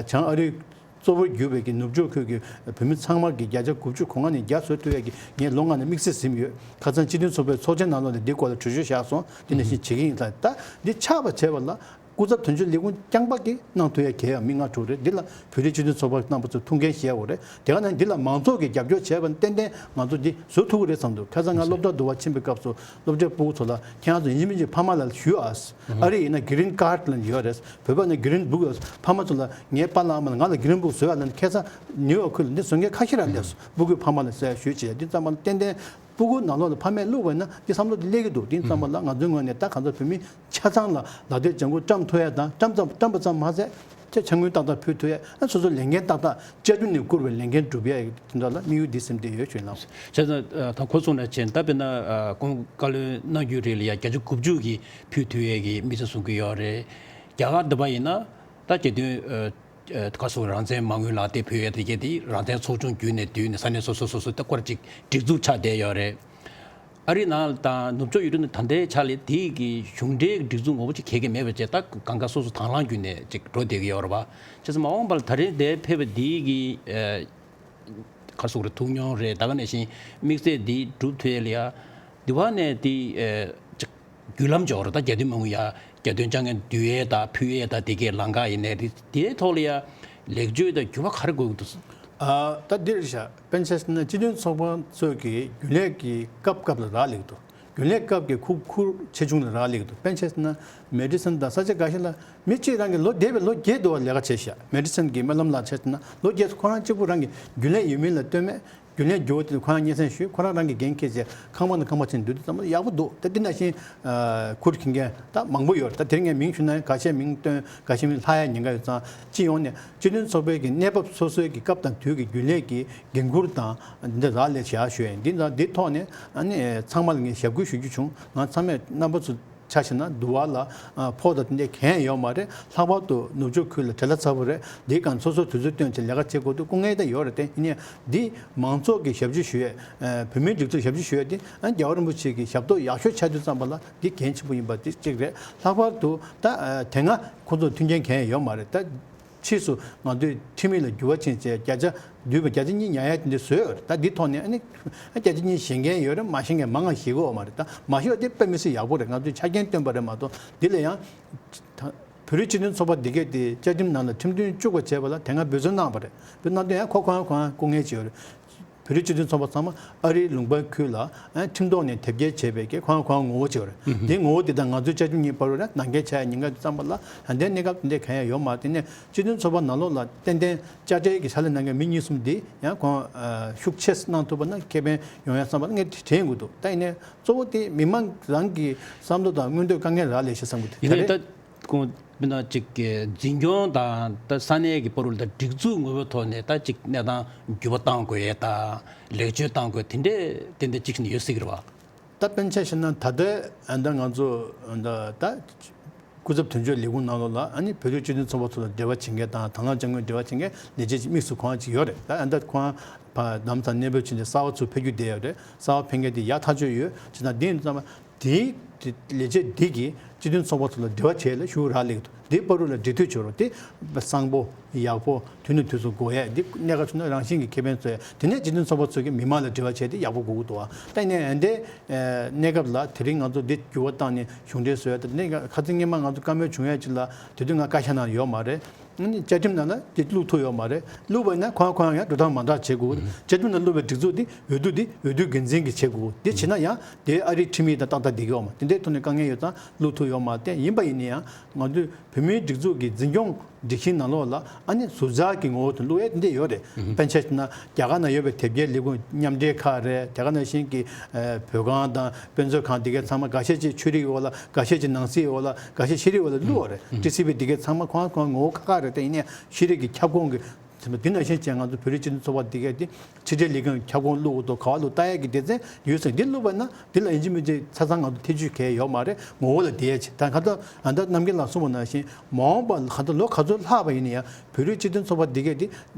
བྱང་ཨ་རིའི་གཙོ་བོར་གྱུར་པའི་གི་ནུབ་ཕྱོགས་ཁུལ་གྱི་བོད་མི་ཚང་མ་གི་བརྒྱ་ཆ་དགུ་བཅུ་གོ་ལྔ་ནས་བརྒྱ་བཟོ་ཐུབ་ཡ་གི་ངས་ལོ་ལྔ་ནས་དམིགས་བསལ་ཟིན་ཡོད། ཁ་སང་སྤྱི་མཐུན་ཚོགས་པའི་ཚོགས་ཆེན་ནང་ལོགས་ནས་འདི་སྐོར་ལ་གྲོས་ཆོད་བཞག་སོང་། འདི་ནང་བཞིན་བྱེད་ཀྱི་ཡིན་ལ། ད་འདི་ཆགས་པ་བྱས་པ་ལ་སྐུ་ཚབ་དོན་གཅོད་ལས་ཁུངས་རྐྱང་པ་གིས་གནང་ཐུབ་ཡ་གལ་ཡང་མི་ལྔ་དྲུག་རེད། འདི་ལ་བོད་རིགས་སྤྱི་མཐུན་ཚོགས་པ་རྣམ་པ་ཚོས་ཐུགས་འགན་བཞེས་དགོས་རེད། དེ་ག་ནང་འདི་ལ་མང་ཚོགས་ཀྱི་རྒྱབ་སྐྱོར་བྱས་པ་ནི་ཏན་ཏན་ང་ཚོ་འདི་བཟོ་ཐུབ་ཀྱི་རེད་བསམ་འདུག་ཁ་སང་ང་སློབ་གྲྭ་འདུག་བ་ཕྱིན་པའི་སྐབས་སུ་སློབ་གྲྭའི་སྤུ་གུ་ཚོ་ལ་ཁྱེད་རང་ཚོ་ཡིན་གཅིག་མིན་གཅིག་ཕ་མ་ལ་ཞུ་ཨ། ཨ་རི་ཡིན་ན་Green Card་ལབ་ཡོད་རེད། བོད་པ་ནི་Green Book་ཡོད། ཕ་མ་ཚོ་ལ་ངའི་པཱ་ལགས་ཨ་མ་ལ་ང་ལ་Green Book་བཟོས་ཨ་ལབ་ནས་ཁ་སང་ནིའུ་ཡོག་ཁུལ་ལ་འདི་བཟོ་མཁན་ཁ་ཤས་རང་སླེབས་སོང་། སྤུ་གུའི་ཕ་མ་ལ་ཟེར་ཞུས་བྱས་འདི་ཙམ་པ་ལ་ཏན་ཏན་སྤུ་གུ་ནང་ལོགས་ལ་ཕ་མས་བླུགས་པ་ཡིན་ན་འདི་བསམ་བློ་འདི་སླེབས་ཀྱི་འདུག་འདི་ཙམ་པ་ལ་ང་ཚོའི་ངོས་ནས་ད་གང་ལྟར་བོད་མི་ཆ་ཚང་ལ་ལག་དེབ་ལྗང་ཁུ་བཀྲམ་ཐུབ་ཡ་དང་བཀྲམ་ཙམ་བཀྲམ་པ་ཙམ་མ་ཟད་ཅེས་དཔྱ་དངུལ་ཏག་ཏག་ཕུལ་ཐུབ་ཡ་ཨ་སོ་སོ་ལས་འགན་ཏག་ཏག་བཅའ་བསྡུ་ནས་བསྐུར་བའི་ལས་འགན་སྒྲུབ་ཡ་དེ་འདྲ་ལ་དམིགས་ཡུལ་འདི་ཟིན་བསྡད་ཡོད་ཞུ་ལགས། བྱས་ཙང་ད་ཁོ་གསུངས་ནང་བཞིན་ད་དཔེར་ན་ཁོང་བཀའ་བློན་གནང་རྒྱུའི་རིང་ལ་ཡ་བརྒྱ་ཆ་དགུ་བཅུ་གི་ཕུལ་ཐུབ་ཡས་ཀྱི་དམིགས་ཚད་བཟུང་གི་ཡོད་རེད། རྒྱ་གར་འདི་པ་ཡིན་ན་ད་རྒྱ་དོན་ཁ་སོགས་རང་བཙན་མ་དངུལ་ལག་དེབ་ཕུལ་ཡས་དེ་གས་དེ་རང་བཙན་ཚོགས་ཆུང་བརྒྱུད་ནས་བསྡུས་ནས་ས་གནས་སོ་སོ་སོ་སོ་ད་སྐོར་ཅིག་སྒྲིག་འཛུགས་ཆགས་བསྡད་ཡོད་རེད། ཨ་རི་ནང་དང་ནུབ་ཕྱོགས་ཡུལ་གྲུ་ནས་ད་ལྟའི་ཆ་ལས་དེའི་གི་གཞུང་འབྲེལ་སྒྲིག་འཛུགས་ངོ་བོ་ཅིག་གས་གས་མེད་པ་བྱས་ད་གང་ག་སོ་སོ་དང་བླངས་བརྒྱུད་ནས་ཅིག་འགྲོ་བསྡད་ཀྱི་ཡོད་རེད་པ། བྱས་ཙང་མ་འོངས་པ་ལ་ད་རེས་འདིར་ཕེབས་པ་འདིའི་གི་ག་རེ་ཟེར་དགོས་རེད། ཐུགས་མྱོང་རེད། ད་ག་ནང་བཞིན་དམིགས་བསལ་འདི་སྒྲུབ་ཐུབ་ཡས་ལ་ཡ་འདི་བ་ནས་འདི་ཅིག་བརྒྱུད་ལམ་འཇོག་རེད། ད་རྒྱ་དོན་མ་དངུལ་ཡ་རྒྱ་དོན་དཔྱ་དངུལ་བསྡུ་ཡས་ད་ཕུལ་ཡས་ད་འདི་གའི་ལམ་ཁ་ཡིན་ནའི་རེད། དེའི་ཐོག་ལ་ཡ་ལེགས་བཅོས་དང་འགྱུར་བ་ག་རེ་དགོས་ཀྱི་འདུག་ཨ་ད་འདིར་བཞག་དཔེར་ན་ཆ་བཞག་ན་སྤྱི་མཐུན་ཚོགས་པ་ཚོས་ཀྱི་རྒྱུན་ལས་ཀྱི་སྐབས་སྐབས་ལ་རག་ལས་ཀྱི་འདུག་རྒྱུན་ལས་སྐབས་ཀྱི་ཁུག་ཁུར་ཆེ་ཆུང་ལ་རག་ལས་ཀྱི་འདུག་དཔེར་ན་ཆ་བཞག་ན་མེ་ཌི་སན་དང་ས་ཆ་འགའ་ཤས་ལ་མི་གཅིག་རང་གི་ལོ་འདས་པའི་ལོ་བརྒྱད་དུ་བ་ལས་ཀ་བྱས་ཤག་མེ་ཌི་སན་གྱི་སྨོན་ལམ་ལགས་ཆ་བཞག་ན་ལོ་བརྒྱད་ཁོ་རང་གཅིག་པུ་རང་གི་རྒྱུན་ལས་ཡོད་མིན་ལ་ལྟོས་མེད། རྒྱུན་ལས་འགྱུར་བ་དེ་ཁོ་རང་སྙན་སེང་ཞུས། ཁོ་རང་རང་གི་འགན་འཁྱེར་བྱས་ཁང་པ་ནས་ཁང་པ་ཕྱིན་འདུག་དུས་ཙམ་ཡག་པོ་འདུག་ད་འདི་ནང་བཞིན་ཁུར་གྱིན་མཁན་ད་མང་པོ་ཡོད་རེད། ད་དེ་རིང་ངས་མིང་ཞུས་ན་འགའ་ཤས་མིང་བཏོན་འགའ་ཤས་མིང་ལྷག་ཡ་ཉེན་ཁ་ཡོད་ཙང་སྤྱི་ཡོངས་ནས་སྤྱི་མཐུན་ཚོགས་པའི་གི་གནས་བབ་སོ་སོའི་གི་སྐབས་དང་དུས་ཀྱི་རྒྱུན་ལས་ཀྱི་འགན་འཁུར་དང་འདི་རག་ལས་བྱ་ཞུ་ཡ་ཡིན། འདི་ད་འདི་ཐོག་ནས་ཨ་ནི་ཚང་མ་ལ་ངས་ཞབས་སྐུལ་ཞུ་རྒྱུ་བྱུང་། ང་ཚང་མས་རྣམ་པ་ཚོ་ཆ་བཞག་ན་འདུ་བ་ལ་ཨ་ཕོགས་དང་དེ་འདྲ་གང་ཡང་ཡོད་མ་རེད། ལྷག་པར་དུ་ནུབ་ཕྱོགས་ཁུལ་ལ་བྲེལ་བ་ཚ་པོ་རེད། འདིའི་སྒང་སོ་སོ་དུས་ཚོད་བཏོན་བྱས་ལས་ཀ་བྱེད་དགོས་འདུག་སྐུ་ངལ་ད་ཡོད་རེད་དེ། ཡིན་ནའི་འདི་མང་ཚོགས་ཀྱི་ཞབས་ཕྱི་ཞུ་ཡས་ཨ་བོད་མིའི་སྒྲིག་འཛུགས་ཞབས་ཕྱི་ཞུ་ཡས་འདི་ཨ་རྒྱལ་བ་རིན་པོ་ཆེ་གི་ཞབས་ཏོག་ཡག་ཤོས་ཆགས་དུས་ཙམ་པ་ལ་འདི་གལ་ཆེན་པོ་ཡིན་པ་འདི་གཅིག་རེད། ལྷག་པར་དུ་ད་ཨ་དེ་སྔ་ཁོང་ཚོ་མཐུན་རྐྱེན་གང་ཡང་ཡོད་མ་རེད། ད་ ཕྱིས་སུ་ང་ཚོས་ཁྲིམས་ཡིག་ལ་འགྱུར་བ་ཕྱིན་བྱས་བརྒྱ་ཆ་བསྡུས་པ་བརྒྱ་ཆ་གཉིས་ཉར་ཡ་དེ་འདྲ་བཟོས་ཡོད་རེད། ད་འདི་ཐོག་ནས་ཨ་ནི་བརྒྱ་ཆ་གཉིས་ཤེས་མཁན་ཡོད་རེད། མ་ཤེས་མཁན་མང་ང་ཤེས་ཀྱི་ཡོད་མ་རེད། ད་མ་ཤེས་པ་དེ་དཔེ་མི་སྲིད་ཡག་པོ་རེད། ང་ཚོས་ཆ་རྐྱེན་བཏོན་པ་རེད་མ་གཏོགས། འདི་ལ་ཡང་ད་བོད་རིགས་སྤྱི་མཐུན་ཚོགས་པ་འདི་གས་དེ་བཅའ་ཁྲིམས་ནང་ལ་ཁྲིམས་དོན་བཅུག་པ་བྱས་པ་ལ་དེ་སྔ་འབད་བརྩོན་གནང་བ་རེད། འབད་གནང་དུས་ཡང་ཁོ་ཁོ་ཡང་ཁོ་ཡང་སྐུ་ངལ་བྱས་ཡོད་རེད། བོད་རིགས་སྤྱི་མཐུན་ཚོགས་པ་ཚང་མ་ཨ་རིའི་ལུང་པའི་ཁུལ་ལ་ཨ་ཁྲིམས་ཐོག་ནས་དེབ་སྐྱེལ་བྱས་པའི་གི་ཁོ་རང་ཁོ་རང་ངོ་བོ་ཅིག་ཡོད་རེད། དེ་ངོ་བོ་དེ་དང་ང་ཚོའི་བཅའ་ཁྲིམས་གཉིས་བར་དུ་ལ་ནང་འགལ་ཆགས་ཡ་ཉེན་ཁ་ཡོད་ཙམ་པ་ལ་ད་ལྟའི་གནས་སྐབས་དེ་འདྲ་གང་ཡང་ཡོད་མ་རེད། དེ་ནས་སྤྱི་མཐུན་ཚོགས་པ་ནང་ལོགས་ལ་ཏན་ཏན་དཔྱ་ཁྲལ་གྱི་ཕྱག་ལས་གནང་མཁན་མི་གཉིས་གསུམ་དེ་ཡང་ཁོང་ཨ་ཤུགས་ཆེ་གནང་ཐུབ་པ་ན་ཁེ་ཕན་ཡོང་ཡ་བསམ་པ་ངས་དྲན་གྱི་འདུག་ད་ཡིན་ནའི་གཙོ་བོ་དེ་མི་མང་རང་གི་བསམ་བློ་དང་མངོན་འདོད་དཀའ་ངལ་རག་ལས་ཤེས་བསམ་གྱི་འདུག་ཡིན་ནའི་ད་རེད། ད་ཁོང་མི་སྣ་གཅིག་གི་འཛིན་སྐྱོང་དང་ད་ས་གནས་ཀྱི་པར་རོལ་དང་སྒྲིག་འཛུགས་ངོ་བོའི་ཐོག་ནས་ད་གཅིག་གནས་སྟངས་འགྱུར་བ་གཏང་དགོས་ཡས་དང་ལེགས་བཅོས་གཏང་དགོས་དེ་འདྲས་ཏན་ཏན་གཅིག་ནས་ཡོད་སྲིད་ཀྱི་རེད་བ། ད་སྤེན་ཆ་བཤད་ན་ད་ལྟ་ཨ་ད་ང་ཚོ་ཨ་ད་ད་སྐུ་ཚབ་དོན་གཅོད་ལས་ཁུངས་ནང་ལོགས་ལ་ཨ་ནི་བོད་རིགས་སྤྱི་མཐུན་ཚོགས་པ་ཚོ་ལ་འབྲེལ་བ་བྱེད་མཁན་དང་དང་བླངས་དཔྱ་དངུལ་འབྲེལ་བ་བྱེད་མཁན་ལས་བྱེད་ཅིག་དམིགས་སུ་ཁོང་ཅིག་ཡོད་རེད། ད་ཨ་ད་ཁོང་ཕ་ལམ་སང་གནས་སྤོས་ཕྱིན་ཏེ་གསར་པ་ཚུར་ཕེབས་རྒྱུ་བསྡད་ཡོད་རེད། གསར་པ་ཕེབས་མཁན་དེ་ཡག་ཐག་ཆོད་ཡོད་ཅེ་ན་འདི་ཡིན་ཙང་། དེའི་དེ་ལས་བྱེད་འདི་གིས་སྤྱི་མཐུན་ཚོགས་པ་ཚོ་ལ་འབྲེལ་བ་བྱེད་ལ་ཤུགས་རག་ལས་ཀྱི་འདུག་འདི་བར་དུ་ལ་འབྲེལ་མཐུད་བྱེད་རོགས། དེ་གསང་པོ་ཡག་པོ་དུས་ནས་དུས་སུ་དགོས་ཡས་འདི་གནད་འགག་ཆུང་ན་རང་བཞིན་གྱི་ཁེ་ཕན་བཟོ་ཡས་དེ་ནས་སྤྱི་མཐུན་ཚོགས་པ་ཚོ་གིས་མི་མང་ལ་འབྲེལ་བ་བྱས་ཏེ་ཡག་པོ་དགོས་ཀྱི་འདུག་ཨ་ད་ནས་ཨ་འདི་གནས་སྐབས་ལ་དེ་རིང་ང་ཚོ་འདི་འགྱུར་བ་བཏང་ནས་གཞུང་འབྲེལ་བཟོ་ཡས་དང་འདི་ཁ་སང་སྔོན་མ་ང་ཚོ་བཀའ་མོལ་བྱུང་ཡས་ཅིག་ལ་དེ་དུས་ང་བཀའ་ཤག་ནང་ཡོད་མ་རེད། བཅའ་ཁྲིམས་ནང་ལ་དེ་བླུག་ཐུབ་ཡོད་མ་རེད། བླུགས་པ་ཡིན་ན་ཁོང་ཁོང་ཡང་འགྲོ་སྟངས་མ་འདྲ་བྱེད་དགོས། བཅའ་ཁྲིམས་ནང་བླུགས་པའི་སྒྲིག་འཛུགས་དེ་འོས་བསྡུ་དེ་འོས་བསྡུ་འགན་འཛིན་གྱིས་བྱེད་དགོས། དེ་བྱེད་ན་ཡང་དེ་ཨ་རིའི་ཁྲིམས་ཡིག་དང་ཏག་ཏག་འགྲིག་གི་ཡོད་མ་རེད། དེ་འདྲའི་ཐོག་ནས་དཀའ་ངལ་ཡོད་ཙང་བླུགས་ཐུབ་ཡོད་མ་རེད། ཡིན་པ་ཡིན་ན་ཡང་ང་ཚོའི་བོད་མིའི་སྒྲིག་འཛུགས་ཀྱི་འཛིན་སྐྱོང་སྒྲིག་གཞིའི་ནང་ལོགས་ལ་ཨ་ནི་ཟུར་འཇོག་གི་ངོ་བོ་དུ་བླུགས་ཡས་དེ་འདྲ་ཡོད་རེད། དཔེར་ན་ཆ་བཞག་ན་རྒྱ་གར་ནང་ཡོད་པའི་དེབ་སྐྱེལ་ལས་ཁུངས་མཉམ་འབྲེལ་ཁག་རེད། དེ་ག་ནང་བཞིན་གྱི་ཨ་བོད་ཁང་དང་དཔེ་མཛོད་ཁང་དེ་གའི་ཚང་མ་འགའ་ཤས་ཅིག་ཆོས་རིག་འོག་ལ་འགའ་ཤས་ཅིག་ནང་སྲིད་འོག་ལ་འགའ་ཤས་ཤེས་རིག་འོག་ལ་བླུགས་པ་རེད། ཊི་སི་བི་དེ་གའི་ཚང་མ་ཁོང་ཁོང་ངོ་བོ་ཁག་ཁག་རེད། དེ་ཡིན་ནའི་ཤེས་རིག་གི་ཁྱབ་ཁོངས་ཀྱི་དེ་ནང་བཞིན་བྱས་ང་ཚོ་བོད་རིགས་སྤྱི་མཐུན་ཚོགས་པ་དེ་གའི་དེ་ཕྱི་འབྲེལ་ལས་ཁུངས་ཁྱབ་ཁོངས་བླུགས་འདུག་ག་བ་བླུགས་ལྟ་ཡས་ཀྱི་སྡེ་ཚན་ཡོད་ཟེར། འདི་བླུགས་པ་ན་འདི་ལ་ཡིན་གཅིག་མིན་གཅིག་ཆ་ཚང་ང་ཚོ་ཐེ་བྱུས་གལ་ཡོད་མ་རེད། ངོ་བོ་ལ་བསྡད་ཡས་ཆེ། ད་ག་ད་ཨ་ད་རྣམ་རྒྱལ་ལགས་གསུངས་པ་ནང་བཞིན་མ་འོངས་པ་ག་ད་ལོ་ག་ཚོད་ལྷག་པ་ཡིན་ན་ཡང་བོད་རིགས་སྤྱི་མཐུན་ཚོགས་པ་འདི་གས་འདི་